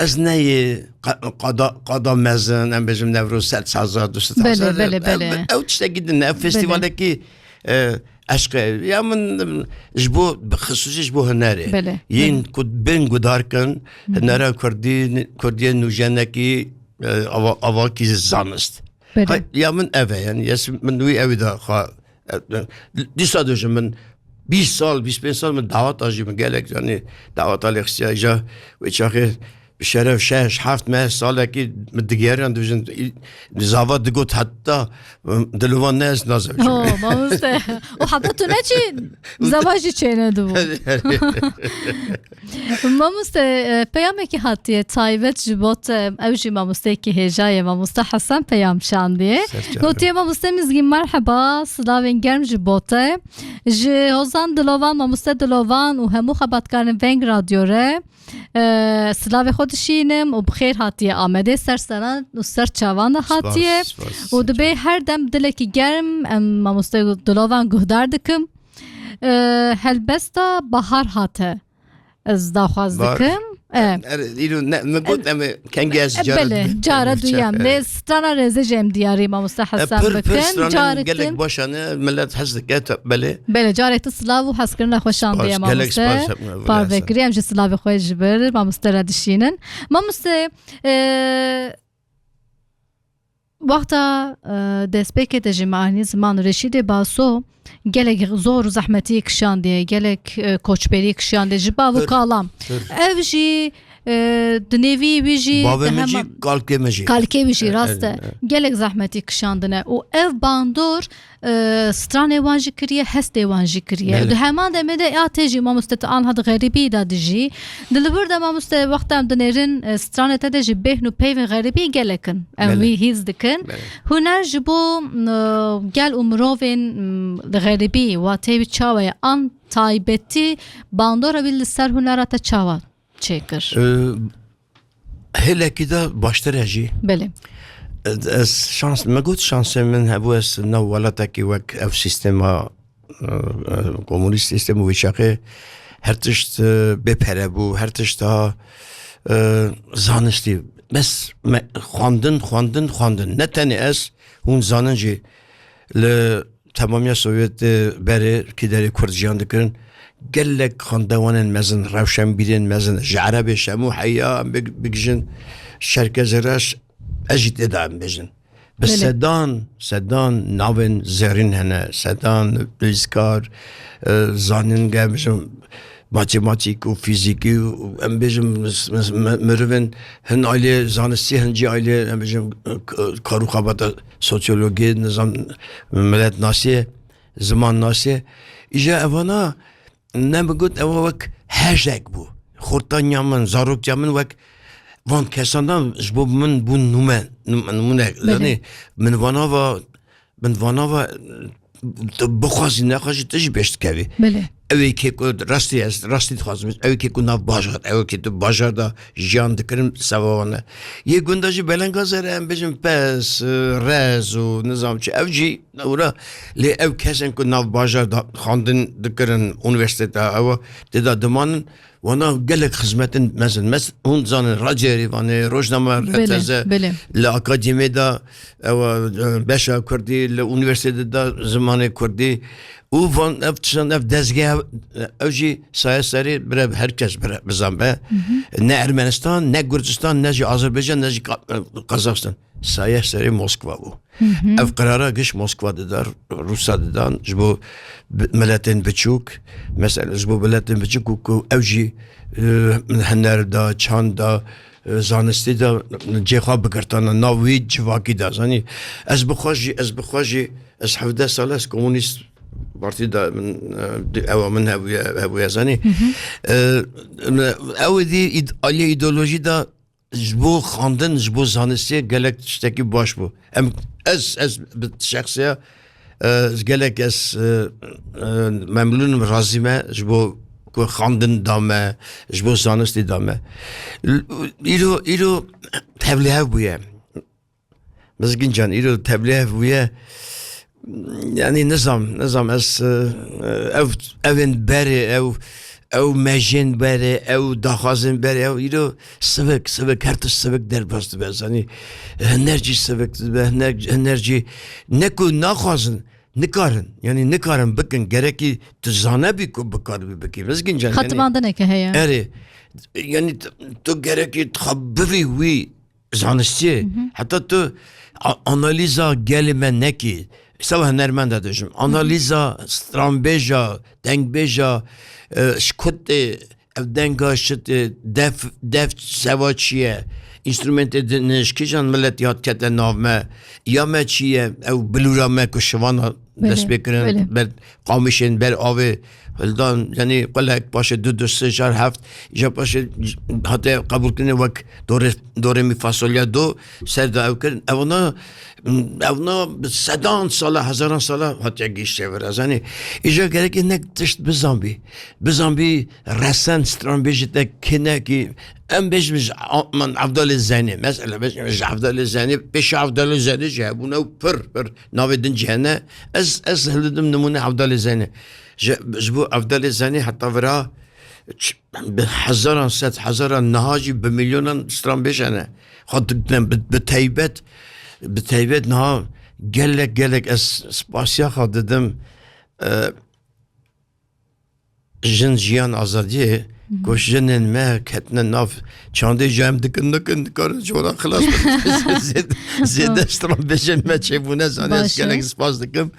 ez neyê qa-, qada, qada mezin, em bêjim Newroz sed saza, du sed saza. Belê, belê, belê. Ew, ew tiştekî din e, ev festîvalekî, e, eşq e. Ya min, em, ji bo, bi xisûsî ji bo hunerê. Belê, belê. Yên ku bên guhdar kin, hunera kurdî, kurdiyê nûjenekî, e, ava-, avakî zanist. Belê. Ha, ya min ev e, yani, ez min wî ewî da xwe E, e, dîsa dibêjim min bîst sal, bîst pênc sal min daweta jî min gelek, yanî daweta lê xistiya îja wê çaxê bi şeref şeş, heft meh, salekî min digiheriyan dibêjin, î, zava digot heta, e, dilovan ne ez nazewicim. Ho, mamoste. Û heta tu neçî zava jî çênedibû. Mamoste, e, peyamekî hatiye taybet ji bo te, ew jî mamosteyekî hêja ye, mamoste Hesen peyam şandiye. Serçe. Gotiye, mamoste Mizgîn, merheba, silavên germ ji bo te. Ji Hozan Dilovan, mamoste Dilovan û hemû xebatkarên Veng Radyo re, e, silavê xwe dişînim û bi xêr hatiye Amedê, ser seran û ser çavan de hatiye. Spas, spas, û dibê her dem dilekî germ em mamoste Dilovan guhdar dikim. E, helbesta bahar hate. Ez daxwaz dikim. E. Er, îro ne, min got, em ê kengê ez, e, cara, belê, cara duyem. Lê strana rêzê jî em diyarî mamoste Hesen bikin. Pir, pir strana gelek baş e, millet hez dike, belê. Belê, carek tu silav û hezkirina xwe şandiye mamoste. Spas, gelek spas, Parve kiriye, em jî silavê xwe ji vir mamoste re dişînin. Mamoste, e, Wexta, e, destpêkê de jî me anî ziman Reşîdê Baso gelek zor û zehmetiyê kişandiye, gelek, e, koçberî kişandiye ji bav û kalan. Ev jî, e, di nêvî wî jî, bavê min jî, kalkê min jî. Kalkê wî jî, e, rast e. Gelek zehmetî kişandine û ev bandor e, stranê wan jî kiriye, hestê wan jî kiriye. Belê. Di heman demê de ya tê jî mamoste tu anha di xerîbî de dijî. Di li vir de mamoste wexta em dinêrin, e, stranê te de jî bêhn û peyvên xerîbî gelek in. Em wî hîs dikin. Belê. Huner ji bo, e, gel û mirovên, m, di xerîbî wateyê wî çawa ye? An taybetî bandora wî li ser hunera te çawa çêkir? E, Hêlekî de baştir e jî. Belê. Ez şans, me got şansê min hebû ez nav welatekî wek ev sîstema, e, e, komunîst sîstem û wê çaxê her tişt, e, bê pere bû, her tişt daha, e, zanistî. Bes me xwendin, xwendin, xwendin. Ne tenê ez, hûn zanin jî li temamiya Sovyetê berê kî derê Kurd jiyan dikirin. Gelek xandewanên mezin, rewşenbîrên mezin, ji Erebê Şemû heya em big-, bigijin, Şerkezê Reş, ez jî tê de em bêjin. Bi Belê. sedan, sedan navên zêrîn hene, sedan nivîskar, e, zanînge, em bêjin, matematîk û fîzîkî û, em bêjin, mis-, mis-, mi-, mirovên hin ailê zanistî, hin jî ailê, em bêjin, k-, kar û xebata sosyologî, nizam, miletnasiyê, zimannasiyê. Îja evana, ne min got, ew wek hejek bû. Xortaniya min, zarokiya min wek van kesan de ji bo min bûn nûme, nû-, nûmûne. Belê. Yanî min vana va, min vana va, tu bixwazî, nexwazî, tu jî pêş dikevî. Belê. Ew ê kê ku rastî ez, rastî dixwazim, ew ê kê ku nav bajar, ew ê kê tu bajar de jiyan dikirin, seva wan e. Yê gunda jî belenga zere, em bêjin pes, rez û nizam çi. Ew jî ewra, lê ew kesên ku nav bajar de xwendin dikirin, unîversîteta ew tê de dimanin, wana gelek xizmetin mezin. Mes-, hûn zanin, Radyoyê Rêvanê, Rojname Belê, R T Z, belê. li akademiyê de, ew, e, beşa kurdî, li unîversîteyê de zimanê kurdî. Û van ev tiştan, ev dezgeh, ew jî saye serê bire her kes bire bizanbe. Ne Ermenistan, ne Gurcistan, ne jî Azerbaycan, ne jî Ka-, Kazaxstan. Saye serê Moskva bû. Ev qirara giş Moskva dida, Rûsa didan, ji bo bi-, miletên biçûk, mesela ji bo miletên biçûk ku, ku ew jî, e, huner da, çand da, e, zanistî da cê xwe bigirtana nav wî civakî da. Zanî, ez bi xwe jî, ez bi xwe jî, ez hevdeh sal ez komunîst partî da min, e, di-, ewa min hebûye, hebûye, zanî. E, ew dî îd-, aliyê îdeolojî da ji bo xwendin, ji bo zanistiyê gelek tiştekî baş bû. Em, ez, ez bi şexsiya, e, gelek ez, e, e, memnûn im, razî me ji bo ku xwendin da me, ji bo zanistî da me. L-, îro, îro tevlîhev bûye. Mizgîn can, îro tevlîhev bûye. Yanî nizam, nizam ez, e, ev, evên berê, ew, ew mejên berê, ew daxwazên berê, ew îro sivik, sivik, her tişt sivik derbas dibe. Zanî, huner jî sivik dibe, huner, huner jî ne ku naxwazin, nikarin. Yanî nikarin bikin, gerekî tu zanebî ku bikaribî bikî. Mizgîn can, yanî Xetibandineke heye. Erê, yanî tu, tu gerekî tu xwe bivî wî zanistiyê. Heta tu a-, analîza gelê me nekî, seba hunermenda dibêjim. Analîza stranbêja, dengbêja, e, ji ku tê, ev denga ji tê, def, def seva çi ye? Înstrumentê din ji kîjan miletî hat kete nav me? Ya me çi ye? Ew bilûra me ku şivana Belê, dest pê kirin, belê. ber qamîşên ber avê hildan, yanî qulek, paşê du, du, sê, çar, heft, îja paşê hate qebûlkirinê wek do, re, do, re, mi, fa, sol, la, do, ser de ew kirin. Evna, evna bi sedan sala, hezaran sala hatiye gihiştê vir. Ez, yanî, îja gerekê ne tişt bizanbî. Bizanbî resen stranbêjî te kinekî, em bêjin ji a-, man Evdalê Zeynê. Mesela bêjin ji Evdalê Zeynê, pêşî Evdalê Zeynê jî hebûne û pir, pir navê din jî hene. Ez, ez hildidim nimûne Evdalê Zeynê. Ji, ji bo Evdalê Zeynê heta vira ç-, bi hezaran, sed hezaran, niha jî bi milyonan stranbêj hene. Xwe dibînin bi, bi teybet, bi teybet niha gelek, gelek ez spasiya xwe didim. E, Jin, jiyan, azadiyê, ku jinên me ketine nav çandê, ji em dikin, nikin, dikarin ji wan xilas bin. Zêde, zêde stranbêjên me çêbûne, zanî, ez Baş e. gelek spas dikim.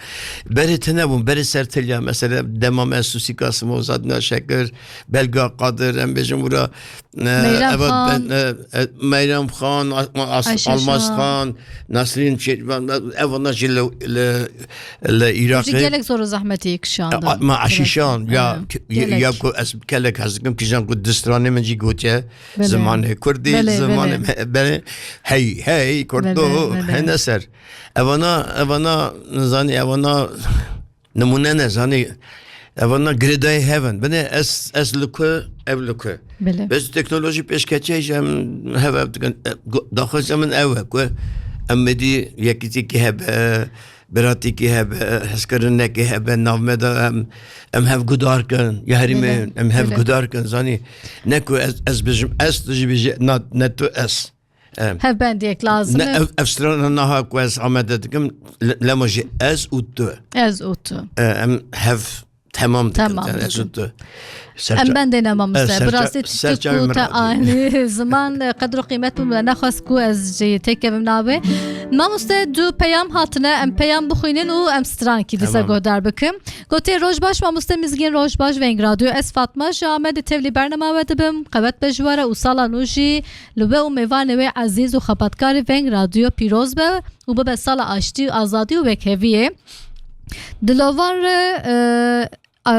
Berê tune bûn, berê ser tiliya, mesela, dema me Sûsîka Simo, Zadina Şekir, Belga Qadir, em bêjin wira, e, Meyrem eva, Xan. e, e, Meyrem Xan, A-, A-, As-, Ayşe Almaz Şan. Xan, Nasrîn Çê-, evana jî li, li, li Îraqê. Jî gelek zor û zehmetî kişandin. E, ma Aşîşan, ya, Gelek. ki-, ya Gelek. ku ez gelek hez dikim, kîjan ku di stranê min jî gotiye, Belê. zimanê kurdî, Belê, zimanê belê. me, belê, hey, hey, kurdo, Belê, belê. hene ser. Evana, evana, zanî, evana nimûne ne, zanî, evana girêdayî hev in. Binê ez, ez li ku, ev li ku. Belê. Bes teknolojî pêşketî ye, em hev ev dikin. E, go-, daxwaza min ew e ku em medî yekîtîkî hebe, biratîkî hebe, hezkirinekê hebe, nav me de em, em hev guhdar kin, ya herî me, Belê, em hev belê. guhdar kin, zanî, ne ku ez, ez bijim, ez, tu jî bijî, na, ne tu ez. Em. Hevbendiyek lazim Ne, e. ev, ev strana naha ku ez amade dikim, le-, lema jî ez û tu. Ez û tu. E, em hev temam dikin. Temam Yani ez dikin. û tu. Serça-, Em bendê ne, mamoste. e, serça-, Bi rastî tu serçavê ku min te radyo. anî ziman, e, qedr û qîmet min nexwest ku ez jî têkevim navê. Mamoste, du peyam hatine, em peyam bixwînin û em strankî dîsa Tamam. guhdar bikim. Gotê, "Roj baş, mamoste Mizgîn, roj baş, Veng Radyo. Ez Fatma ji Amedê tevlî bernama we dibim. Qewet be ji we re û sala nû jî li we û mêvanê wê ezîz û xebatkarê Veng Radyo pîroz be û bibe sala aştî û azadî û wekheviyê." Dilovan re, e, e,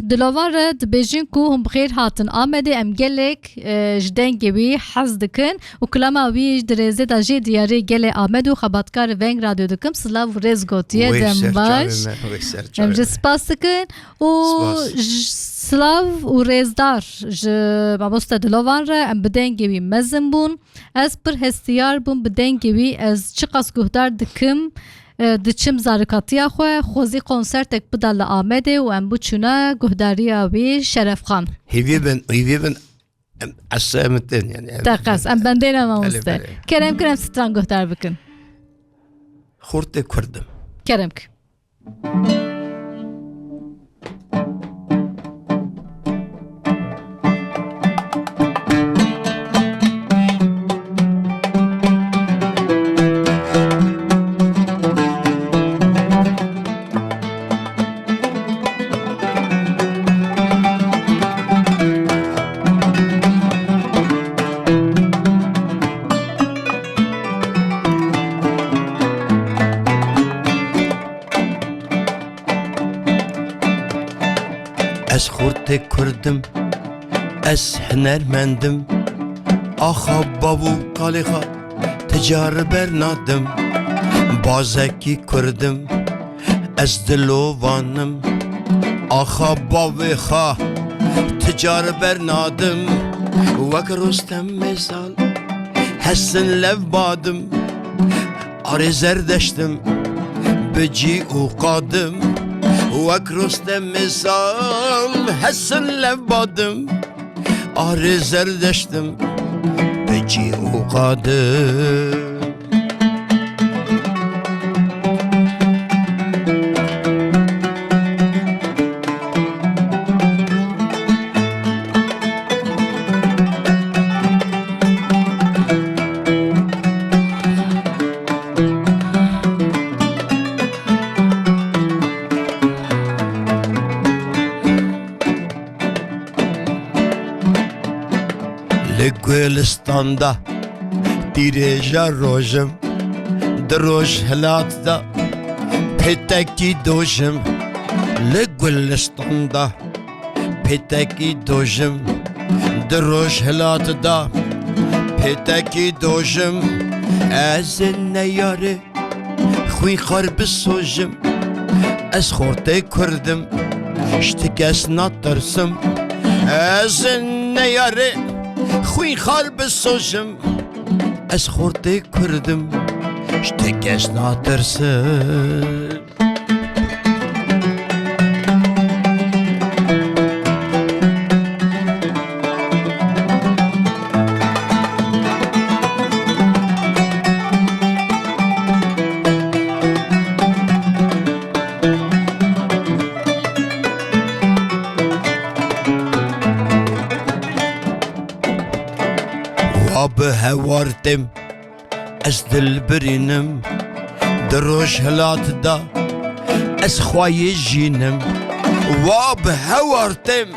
dilovan re dibêjin ku hûn bi xêr hatin Amedê. Em gelek, e, ji dengê wî hez dikin û kilama wî di rêzê de jê diyarê gelê Amed û xebatkarê Veng Radyo dikim. Silav û rêz gotiye, Wê dem ser baş. çavê me, wê ser Em çavê jî me. spas dikin û Spas. ji silav û rêzdar ji mamoste Dilovan re, em bi dengê wî mezin bûn. Ez pir hestiyar bûm bi dengê wî, ez çiqas guhdar dikim, e, diçim zarikatiya xwe, xwezî konsertek bida li Amedê û em biçûna guhdariya wî Şerefxan. Hêvî bin, hêvî bin, em, ez semetin yani. Teqez, em bendê ne mamoste. Belê, belê. Kerem kir em stran guhdar bikin. Xortê Kurdim. Kerem kir. Ez xortê Kurdim, ez hunermendim. Axa bav û kalê xwe ti car bernadim. Bazekî Kurdim, ez dilovanim. Axa bavê xwe ti car bernadim. Wek Rostem Mêsal, hesin lev badim. Arê Zerdeştim, bi cî û qadim. Wek Rostem Mêsal, hesin lev badim. Arê Zerdeştim, bi cî û qadim. Li Gulistan de tîrêja rojim, di rojhilat de pêtekî dojim. Li Gulistan de pêtekî dojim, di rojhilat de pêtekî dojim. Ez ê neyarê xwîn xar bisojim. Ez xortê Kurdim, ji ti kes natirsim. Ez neyarê xwîn xar bisojim. Ez xortê Kurdim, ji ti kes natirsim. Wa bi hewar têm, ez dil birînim. Di rojhilat de ez xwayê jînim. Wa bi hewar têm,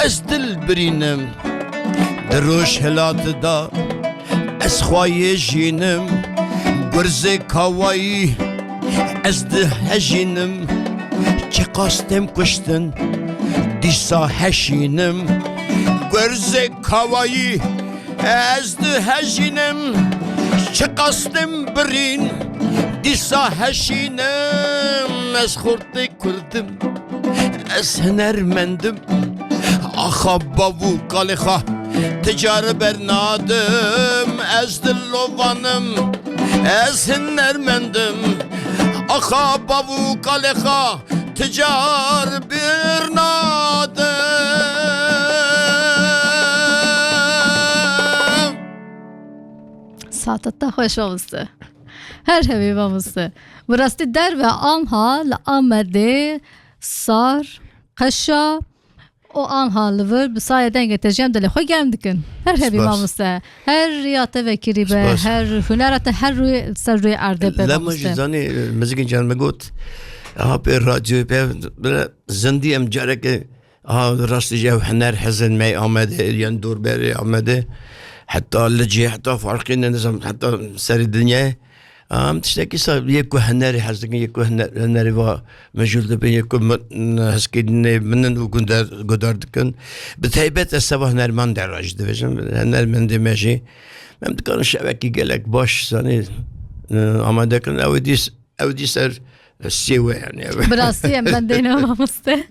ez dil birînim. Di rojhilat de ez xwayê jînim. Gurzê kawayî ez dihejînim. Çiqas têm kuştin, dîsa heşînim. Gurzê kawayî ez dihejînim. Çiqas têm birîn, dîsa heşînim. Ez xortê Kurdim, ez hunermendim. Axa bav û kalê xwe ti car bernadim. Ez dilovanim, ez hunermendim. Axa bav û kalê xwe ti car bernadim. Hata te xweş mamoste. Her hebî mamoste. Bi rastî derve anha li Amedê sar, qeşa û anha li vir bi sayê dengê te jî em dilê xwe germ dikin. Her hebî Spas. Mamoste. Her riya te vekirî be, Spas. Her hunera te her rûyê, ser rûyê erdê be Lema jî mamoste. Zanî, Mizgîn can me got, ha pê radyoyê pê bile zindî em careke, ha rastî jî ev hiner hezin me Amedê, yan dorberê Amedê, heta Licê, heta farqî ne, nizam, heta serê dinyayê. Em tiştekî sa yê ku hinerî hez dikin, yê ku hiner-, hinerî va mijûl dibin, yê ku mi-, hezkirinê min in û gundar, gudar dikin. Bi taybet ez seba hinermendê re jî dibêjim, hinermendê me jî. Em dikarin şevekî gelek baş, zanî, e, amade kirin. Ew ê dîs, ew dî ser sê we, yani. Bi rastî em bendê ne mamoste.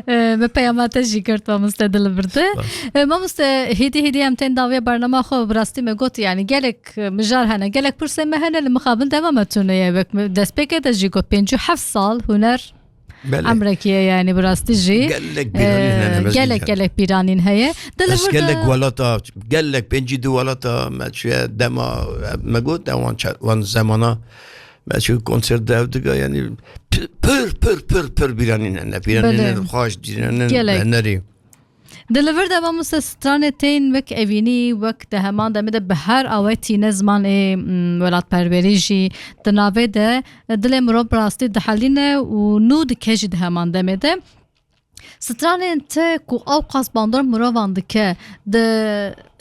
E, me peyama te jî girt mamoste dil birdi. Spas. E, mamoste, hêdî hêdî em tên dawiya bernama xwe, bi rastî me got, yani gelek mijar hene, gelek pirsê me hene, li mixabin dema me tune ye. Wek me destpêkê de jî got, pêncî û heft sal huner Belê. Emrekî ye, yani bi rastî jî. Gelek bîranîn hene, e, Mizgîn gelek, can. Gelek bîranîn heye. Di li Ez vir de gelek welata, gelek pêncî du welata me çûye dema, me got, wan ça-, wan zemana me çû konser de ev diga, yani p-, pir, pir, pir, pir bîranîn hene. Bîranîn Belê. Hene, xweş, bîranîn Gelek. Hene rî. Di li vir de mamoste stranê tên wek evînî, wek di heman demê de bi her awetî ne zimanê, mm, welatperwerî jî di navê de dilê mirov bi rastî dihelîne û nû dike jî di heman demê de. Stranên te ku ew qas bandor mirovan dike, di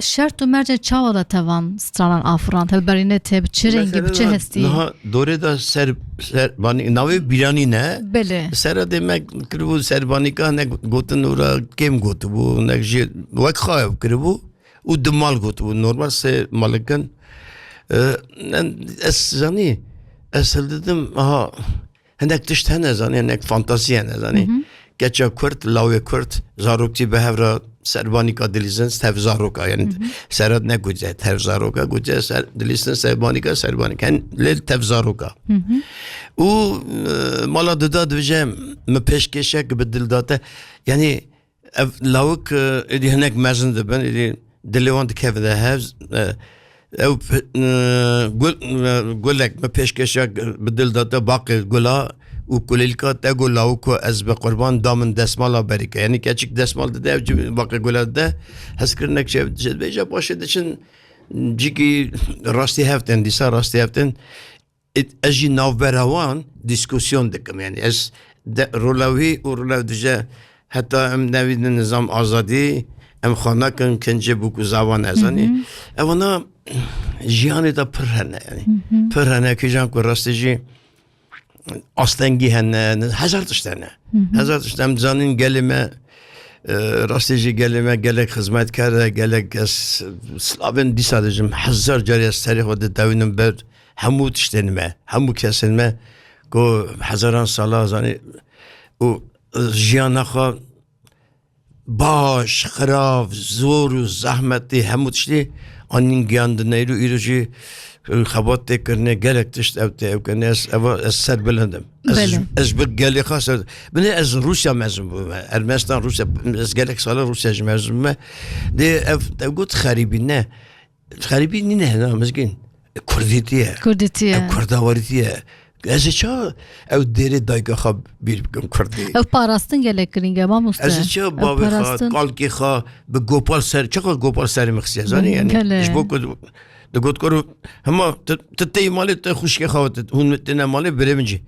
şert û mercên çawa de te van stranan afirand? Hilberînê te bi çi rengî, bi çi Mesela hestî? Niha dorê de ser, ser, banî, navê bîranî ne. Belê. Sera dê me kiribû serbanîka, ne gotin û ra kêm gotibû, ne jî wek xwe ew kiribû û di mal gotibû. Normal sê malikin. E, en, ez zanî, ez hildidim, aha, hinek tişt hene zanî, hinek fantazî hene zanî. Hı hı. Keça Kurd, lawê Kurd, zaroktî bi hev re serbanîka dilîzin tev zaroka, yani Hı hı. Serat ne gotiye tev zaroka, gotiye ser, dilîzin serbanîka, serbanîka. Hen lê tev zaroka. Hı hı. Û, e, mala dida dibêje, mi pêşkêşek bi dil date. Yani ev lawik, e, êdî hinek mezin dibin, êdî dilê wan dikevine hev, e, Ew p-, e, gul, e, gulek me pêşkeşa g-, bi dil da te baqê gula û kulîlka te got, lawiko ez bi qurban da min desmala berî ke. Yanî keçik desmal dide, ev cim-, baqê gula dide. Hezkirinek çê, çê dibêje, paşê diçin cîkî rastî hev tên, dîsa rastî hev tên. Ê, ez jî navbera wan dîskusyon dikim. Yanî ez de, rola wî û rola wî dije heta em nevînin nizam azadî, em xwe nakin kincê bûk û zavan, ez zanî. Hı hı. Evana jiyanê de pir hene, yanî. Hı hı. Pir hene, kîjan ku rastî jî astengî hene, hezar tişt hene. Hı hı. Hezar tişt. Em dizanin gelê me, e, rastî jî gelê me gelek xizmet kerde, gelek ez slavên dîsa dijim, hezar carî ez serê xwe ditewînim ber hemû tiştên me, hemû kesên me ku hezaran sala zanî û jiyana xwe baş, xirav, zor û zehmetî hemû tiştî anîn giyandin. Îro, îro jî xebat tê kirine, gelek tişt ew tê ew kirine. Ez, ev, ez serbilind im. Ez, Belê. Ez ji ber gelê xwe ser, binê ez Rûsya mezin bûme. Ermenistan, Rûsya, ez gelek sala Rûsya jî mezin bûme. Dê ev, ev got xerîbî ne. Xerîbî nîne hena Mizgîn. Kurdîtî ye. Kurdîtî ye. Ev kurdawarîtî ye. Ez ê ça ew dêrê dayika xwe bîr bikim kurdî? Ev parastin gelek girîng e, mamoste. Ez ê ça Ev bavê xwe, parastin. Kalkê xwe bi gopal ser, çaqa gopal serê min xistiye, zanî, Belê, yanî, belê. Ji bo ku digot kor, hema tu, tu tê malê, tu xwişkê xwe, tu, hûn têne malê, birê min jî.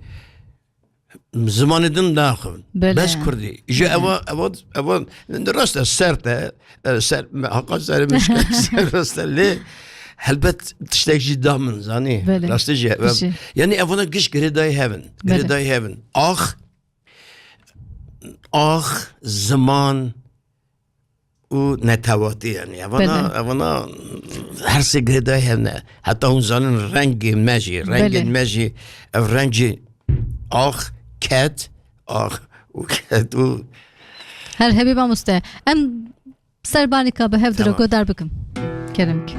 Zimanê din naxivin. Belê. Bes kurdî. Ji Belê. Eva, eva, eva, rast e, sert e, e, ser, me, haqa serê min şikand, ser rast e, lê helbet tiştek jî da min, zanî. Belê. Rastî jî, ev, Tişî. Yanî evana giş girêdayî hevin. Belê. Girêdayî hevin. Ax, ax, ziman, û netewatî, yanî. Evana, Belê. Evana her sê girêdayî hevne. Heta hûn zanin rengê me jî, rengên Belê. Me jî, ev reng jî ax, ket, ax û ket û Her hebî mamoste. Em serbanika bi hev Tamam. Diro godar bikim. Kerem ki.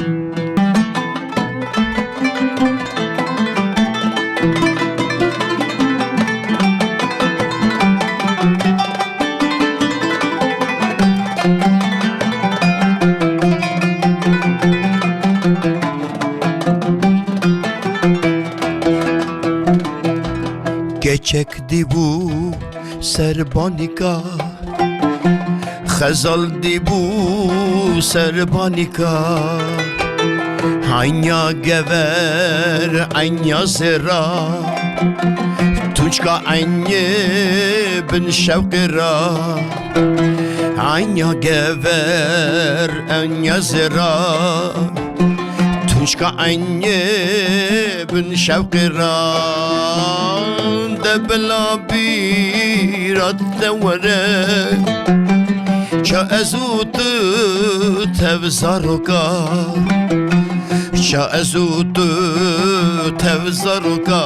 Keçek dîbû ser banîka, xezal dîbû ser banîka. Enya gever, enya zêra, tunçka enyê bin şewqê ra. Enya gever, enya zêra, tunçka enyê bin şewqê ra. De bila bîra te were, ça ez û tu tev zaroka, ça ez û tu tev zaroka,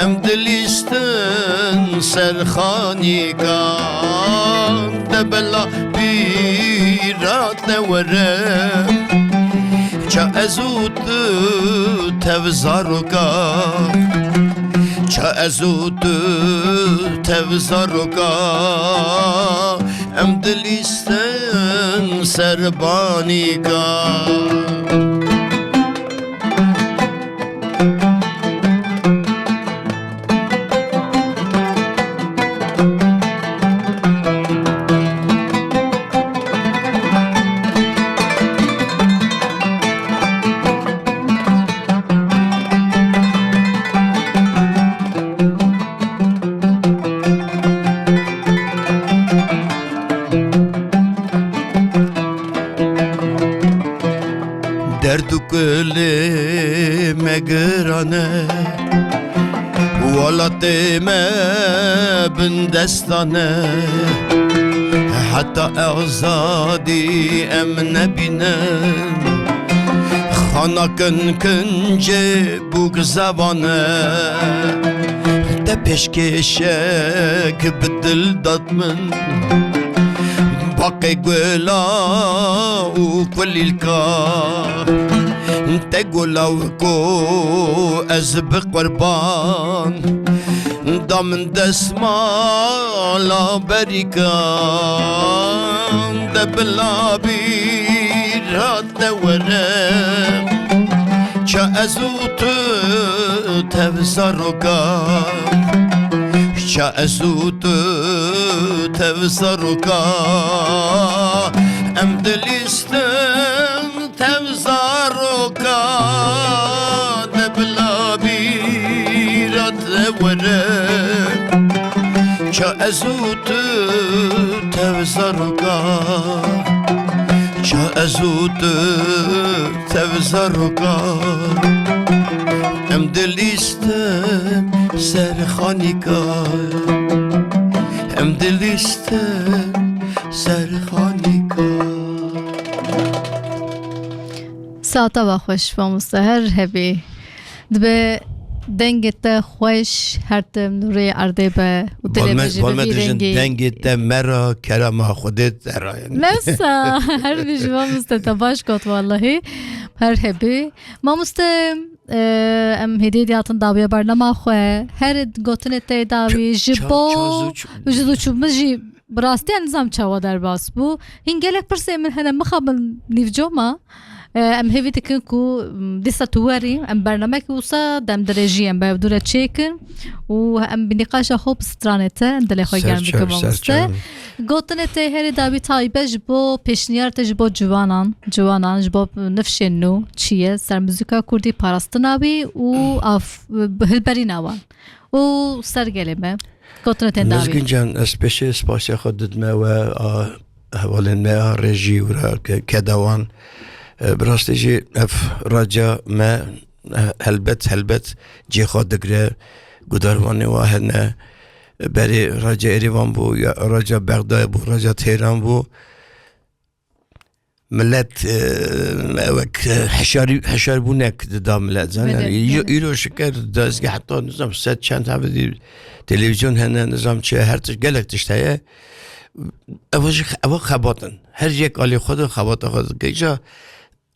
em dilîstin ser xanîka. De bila bîra te were, ça ez û tu tev zaroka, ça ez û tu tev zaroka, em dilîstin ser banîka. Derd û kulê me giran e, welatê me bindestan e. Heta azadî em nebînin, xana kin kincê bûk zevan e. Te pêşkêşek bi dil dat min, baqê gula û kulîlka. Te gula ku ez bi qurban, da min desmala berîka. De bila bîra te were, ça ez û tu tev zaroka, ça ez û tu tev zaroka, em dilîstin tev zaroka. De bila bîra te were, ça ez û tu tev zaroka, ça ez û tu tev zaroka, em dilîstin ser xanîka, em dilîstin ser xanîka. Saeta we xweş, mamoste, her hebî. Dibe dengê te xweş, her tim nûrê erdê be û dilê me jî bi vî rengî. Dengê te me ra, kerema Xwedê te ra, yanî. Mevsa, her bî ji mamoste te baş got, wallahî. Her hebî. Mamoste, e, em hêdî hêdî hatin dawiya bernama xwe. Her gotinê te dawî, ji bo, ji zû çû, min jî bi rastî nizam çawa derbas bû. Hîn gelek pirsê min hene, mixabin nîvcoma. E, em hêvî dikin ku, m, dîsa tu werî, em bernamekî wisa dem dirêjî em bi hevdû re çêkin û em bi nîqaşa xwe bi stranê te, dilê xwe germ bikin, mamoste. Gotinê te herî dawî taybet ji bo pêşniyar te ji bo ciwanan, ciwanan, ji bo nifşên nû çi ye, ser muzîka kurdî, parastina wî û af-, hilberîna wan û ser gelê me. Gotinê te dawî. Mizgîn can, ez pêşê spasiya xwe didime we a hevalên me a rejî û ra ke-, kedewan. E, bi rastî jî ev raca me, e, helbet, helbet cê xwe digire. Gudarvanê wa hene. Berê raca Êrîvan bû, ya raca Bexdayê bû, raca Têran bû. Milet, e, wek, e, heşarî-, heşarbûnek dida milet. Zanî, milet, yanî, îro, milet. Îro şiker dezgeh heta nizam sed çend hevdî televîzyon hene, nizam çi, her tişt, gelek tişt heye. Ev jî, ev xebat in. Her yek alî xwe de xebata xwe dike. Îca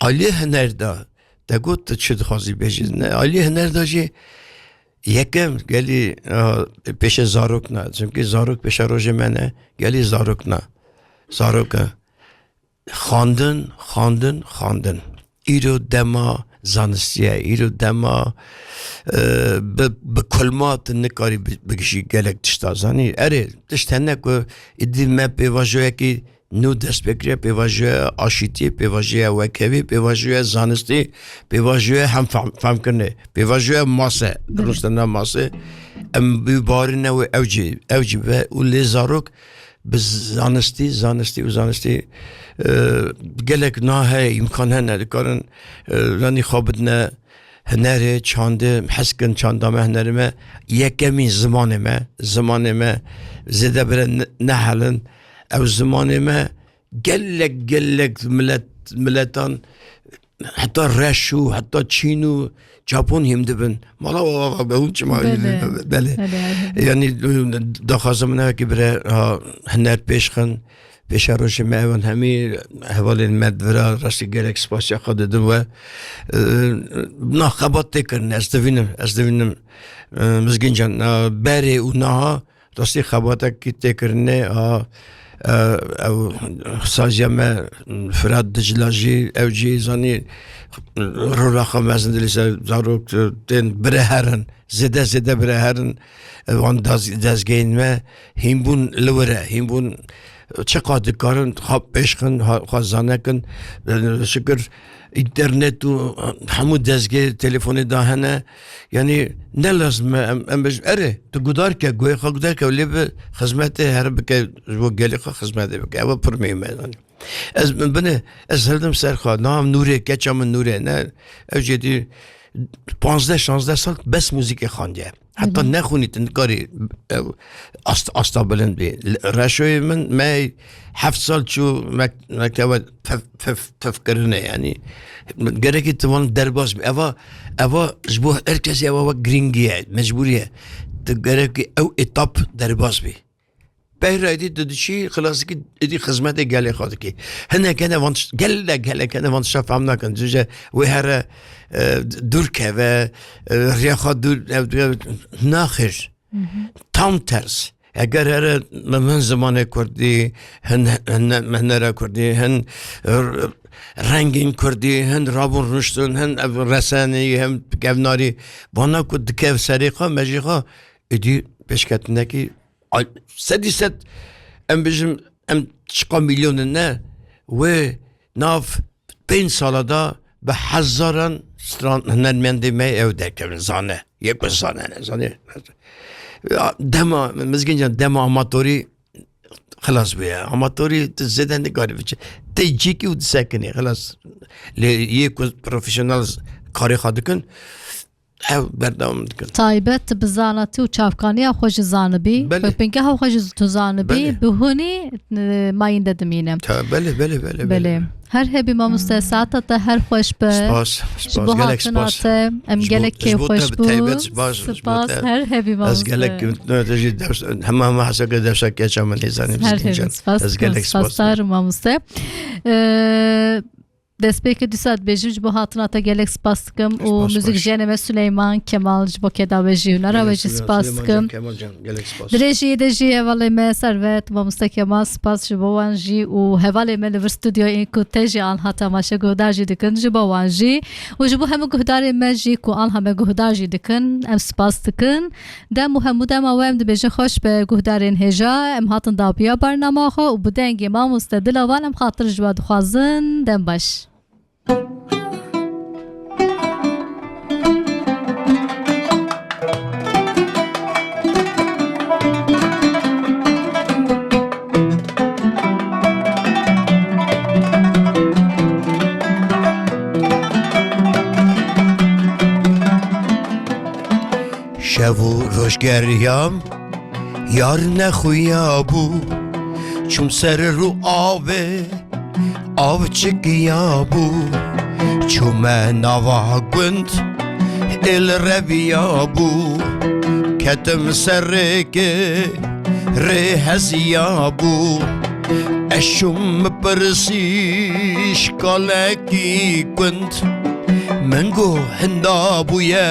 alî huner de, te got tu çi dixwazî bêjî? Ne, alî huner de jî yekem gelî, a, pêşe zarok ne. Çimkî zarok pêşerojê me ne. Gelî zarok ne. Zarok e. Xandin, xandin, xandin. Îro dema Zanistî ye. Îro dema, e, bi, bi kulma tu nikarî bi-, bigişî gelek tişta zanî. Erê, tişt hene ku îdî me pêvajoyekî nû dest pê kiriye, pêvajoya aşîtî, pêvajoya wekhevî, pêvajoya zanistî, pêvajoya hemfam-, femkirinê, pêvajoya mase, Belê. rûniştina mase. Em bi barî ne wê ew jî, ew jî be û lê zarok bi zanistî, zanistî û zanistî, e, gelek na heye, îmkan hene, dikarin, e, ranî xwe bidine hunerê, çandê, hez kin çanda me, hunerê me, yekemîn zimanê me, zimanê me zêde bire ne-, nehelin. Ew zimanê me gelek, gelek milet, miletan heta reş û heta çîn û Japon hîm dibin. Mala wa, wa, wa, be hûn çima Belê. hîm dibin? Belê. Belê, belê. Yanî, daxwaza min ew e ki bire, ha, huner pêş xin, pêşerojê me evan hemî hevalên me di vira rastî gelek spasiya xwe didin we. E, na xebat tê kirin, ez divînim, ez divînim, e, Mizgîn Can, e, berê û naha rastî xebatekî tê kirinê, a, e, ew saziya me Firat Dicla jî, ew jî zanî rola xwe mezin dilîse zarok tên bire herin, zêde zêde bire herin, e, wan daz-, dezgehên me hînbûn li wir e, hînbûn çiqa dikarin xwe pêş xin, ha-, xwe zane kin, e, şikir Înternet û hemû dezgehê telefonê de hene. Yanî ne lazim e em, em bêjin, erê, tu guhdar ke, guhê xwe guhdar ke, lê bi xizmetê here bike, ji bo gelê xwe xizmetê bike. Ew e pir muhîm e, zanî. Ez, min binê, ez hildim ser xwe, navê min Nûrê, keça min Nûrê, ne, ew jê dî panzdeh şanzdeh sal bes muzîkê xandiye. Heta Hı hı. nexwînî tu nikarî, ew, ast-, asta bilind bî. L-, Reşoyê min me heft sal çû mek-, mekteba pef-, pef-, pefkirinê, yanî gerekî tu van derbas bî. Eva, eva ji bo her kesî eva wek girîngî ye, mecbûrî ye. Tu gerekî ew etap derbas bî. Peyra êdî tu diçî, xilasîkî êdî xizmetê gelê xwe dikî. Hinek hene van tişt-, gelek, gelek hene van tişta fam nakin. Cûce wê here, e, dûr keve, e, riya xwe dûr, ev, ev, naxêr. Hı hı. Tam ters. Eger here min, min zimanê kurdî, hin, hin, min hunera kurdî, hin r-, rengên kurdî, hin rabûn rûniştin, hin ev resenî, hin kevnarî, vana ku dikev serê xwe, mejî xwe, êdî pêşketinekî Ay, sedî sed, em bijim, em çiqa milyonin ne, wê nav pênc sala da bi hezaran stran-, hunermendê me ew derkevin, zane. Yek bi zane ne, zane. Ya, dema, Mizgîn Can, dema amatorî xilas bûye. Amatorî tu zêde nikarî biçe. Tê cîkî û disekinî, xilas. Lê yê ku profesyonel karê xwe dikin, Ew berdewam dikin. Taybet bi zanatî û çavkaniya xwe jî zanibî, Belê. bi bingeha xwe jî tu zanibî, Belê. bi hûnî, e, mayînde dimîne. Ta, belê, belê, belê, Belê. belê. Her hebî mamoste, saeta te her xweş be. Spas, Ji spas, bo gelek hatina spas. te, em Ji bo, gelek ji bo te kêfxweş bi bûn. taybet spas, ji bo Spas, te. her hebî Ez mamoste. gelek, ne, te jî ders, hema, hema heseke dersa keça min nêzanî Her Mizgîn hebî Can. spas, Ez gelek spas. spasdar mamoste. E, Destpêkê dîsa dibêjim ji bo hatina te gelek spas dikim û Spas, muzîk spas. jênê me Suleyman Kemal ji bo keda we jî hunera we Gelek jî spas Suleyman Can, dikim. Kemal Can, gelek spas. Di rê jî de jî hevalê me Servet, mamoste Kemal, spas ji bo wan jî û hevalê me li vir stûdyoyê ku te jî anha temaşe guhdar jî dikin ji bo wan jî û ji bo hemû guhdarên me jî ku anha me guhdar jî dikin em spas dikin. Dem û hemû dema we em dibêjin xweş be guhdarên hêja, em hatin dawiya barnama xwe û bi dengê mamoste Dilavan em xatir ji we dixwazin. Dem baş. Şev û roj geriyam, yar nexuya bû. Çûm ser rû avê, av çikiya bû. Çûme nava gund, êl reviya bû. Ketim ser rêkê, rê heziya bû. Ez çûm pirsî şkalekî gund. Min got hinda bûye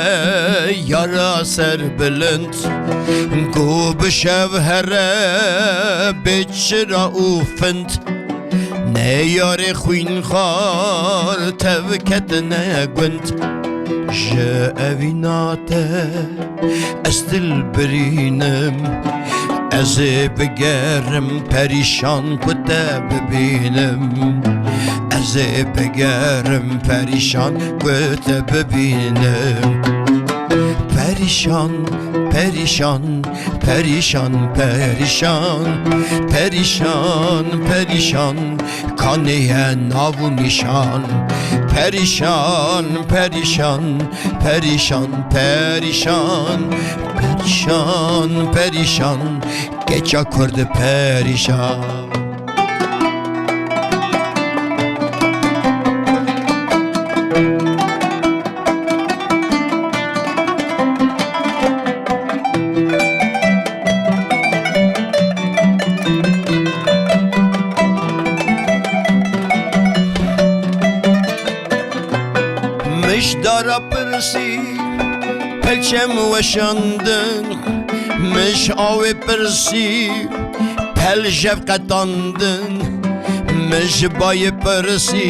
yara serbilind. Got bi şev here bê çira û find. Neyarê xwînxwar tev ketine gund, ji evîna te ez dil birînim. Ez ê bigerim perîşan ku te bibînim. Ez ê bigerim perîşan ku te bibînim. Perîşan, perîşan, perîşan, perîşan, perîşan, perîşan, kanê ye nav û nîşan. Perîşan, perîşan, perîşan, perîşan, perîşan, perîşan, keça Kurd perîşan. Mij dara pirsî, pelçem weşandin, mij awê pirsî, pel jev qetandin, mij bayê pirsî,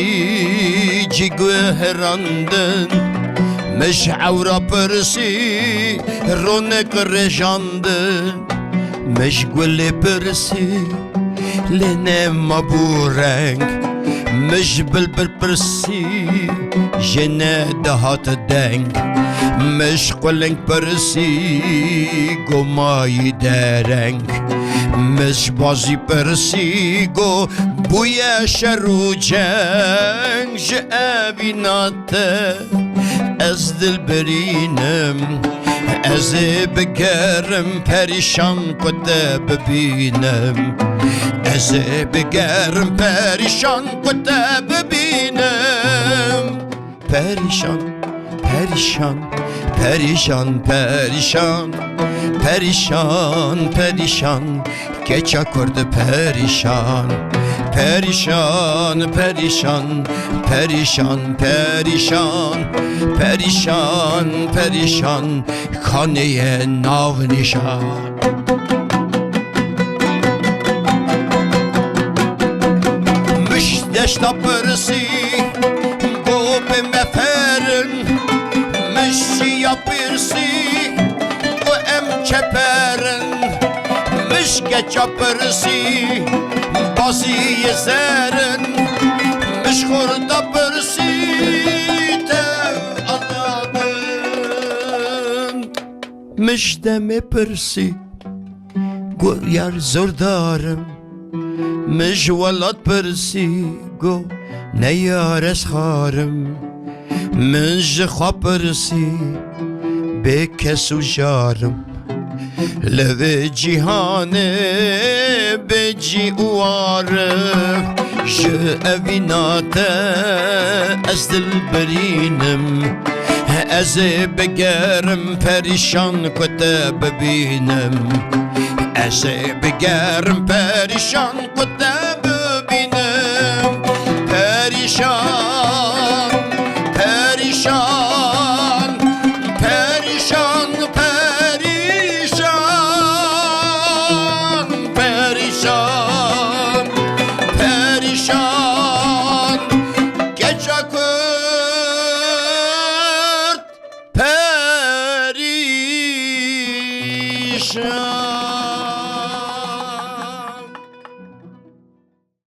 cî guherandin, mij ewra pirsî, ronek rêjandin, mij gulê pirsî, lê nema bû reng, mij bilbil pirsî, jê nedihat deng. Mij quling pirsî, go mayî dereng. Mij bazî pirsî, go bûye şer û ceng. Ji evîna te ez dil birînim. Ez ê bigerim perîşan ku te bibînim. Ez ê bigerim perîşan ku te bibînim. Perîşan, perîşan, perîşan, perîşan, perîşan, perîşan, keça Kurd perîşan. Perîşan, perîşan, perîşan, perîşan, perîşan, perîşan, kanê ye nav nîşan. Mij deşta pirsî, go bê me ferin, mij şiya pirsî, go em çeperin, mij keça pirsî, bazî yê zerin, mij xurda pirsî, te anabin. Mij demê pirsî, go yar zordar im. Mij welat pirsî, go ne yar ez xar im. Min ji xwe pirsî, bê kes û jar im. Li vê cîhanê bê cî û war im. Ji evîna te ez dil birînim. Ez ê bigerim perîşan ku te bibînim. Ez ê bigerim perîşan ku te bibînim. Perîşan, perîşan, perîşan, perîşan, perîşan, perîşan, keça Kurd perîşan.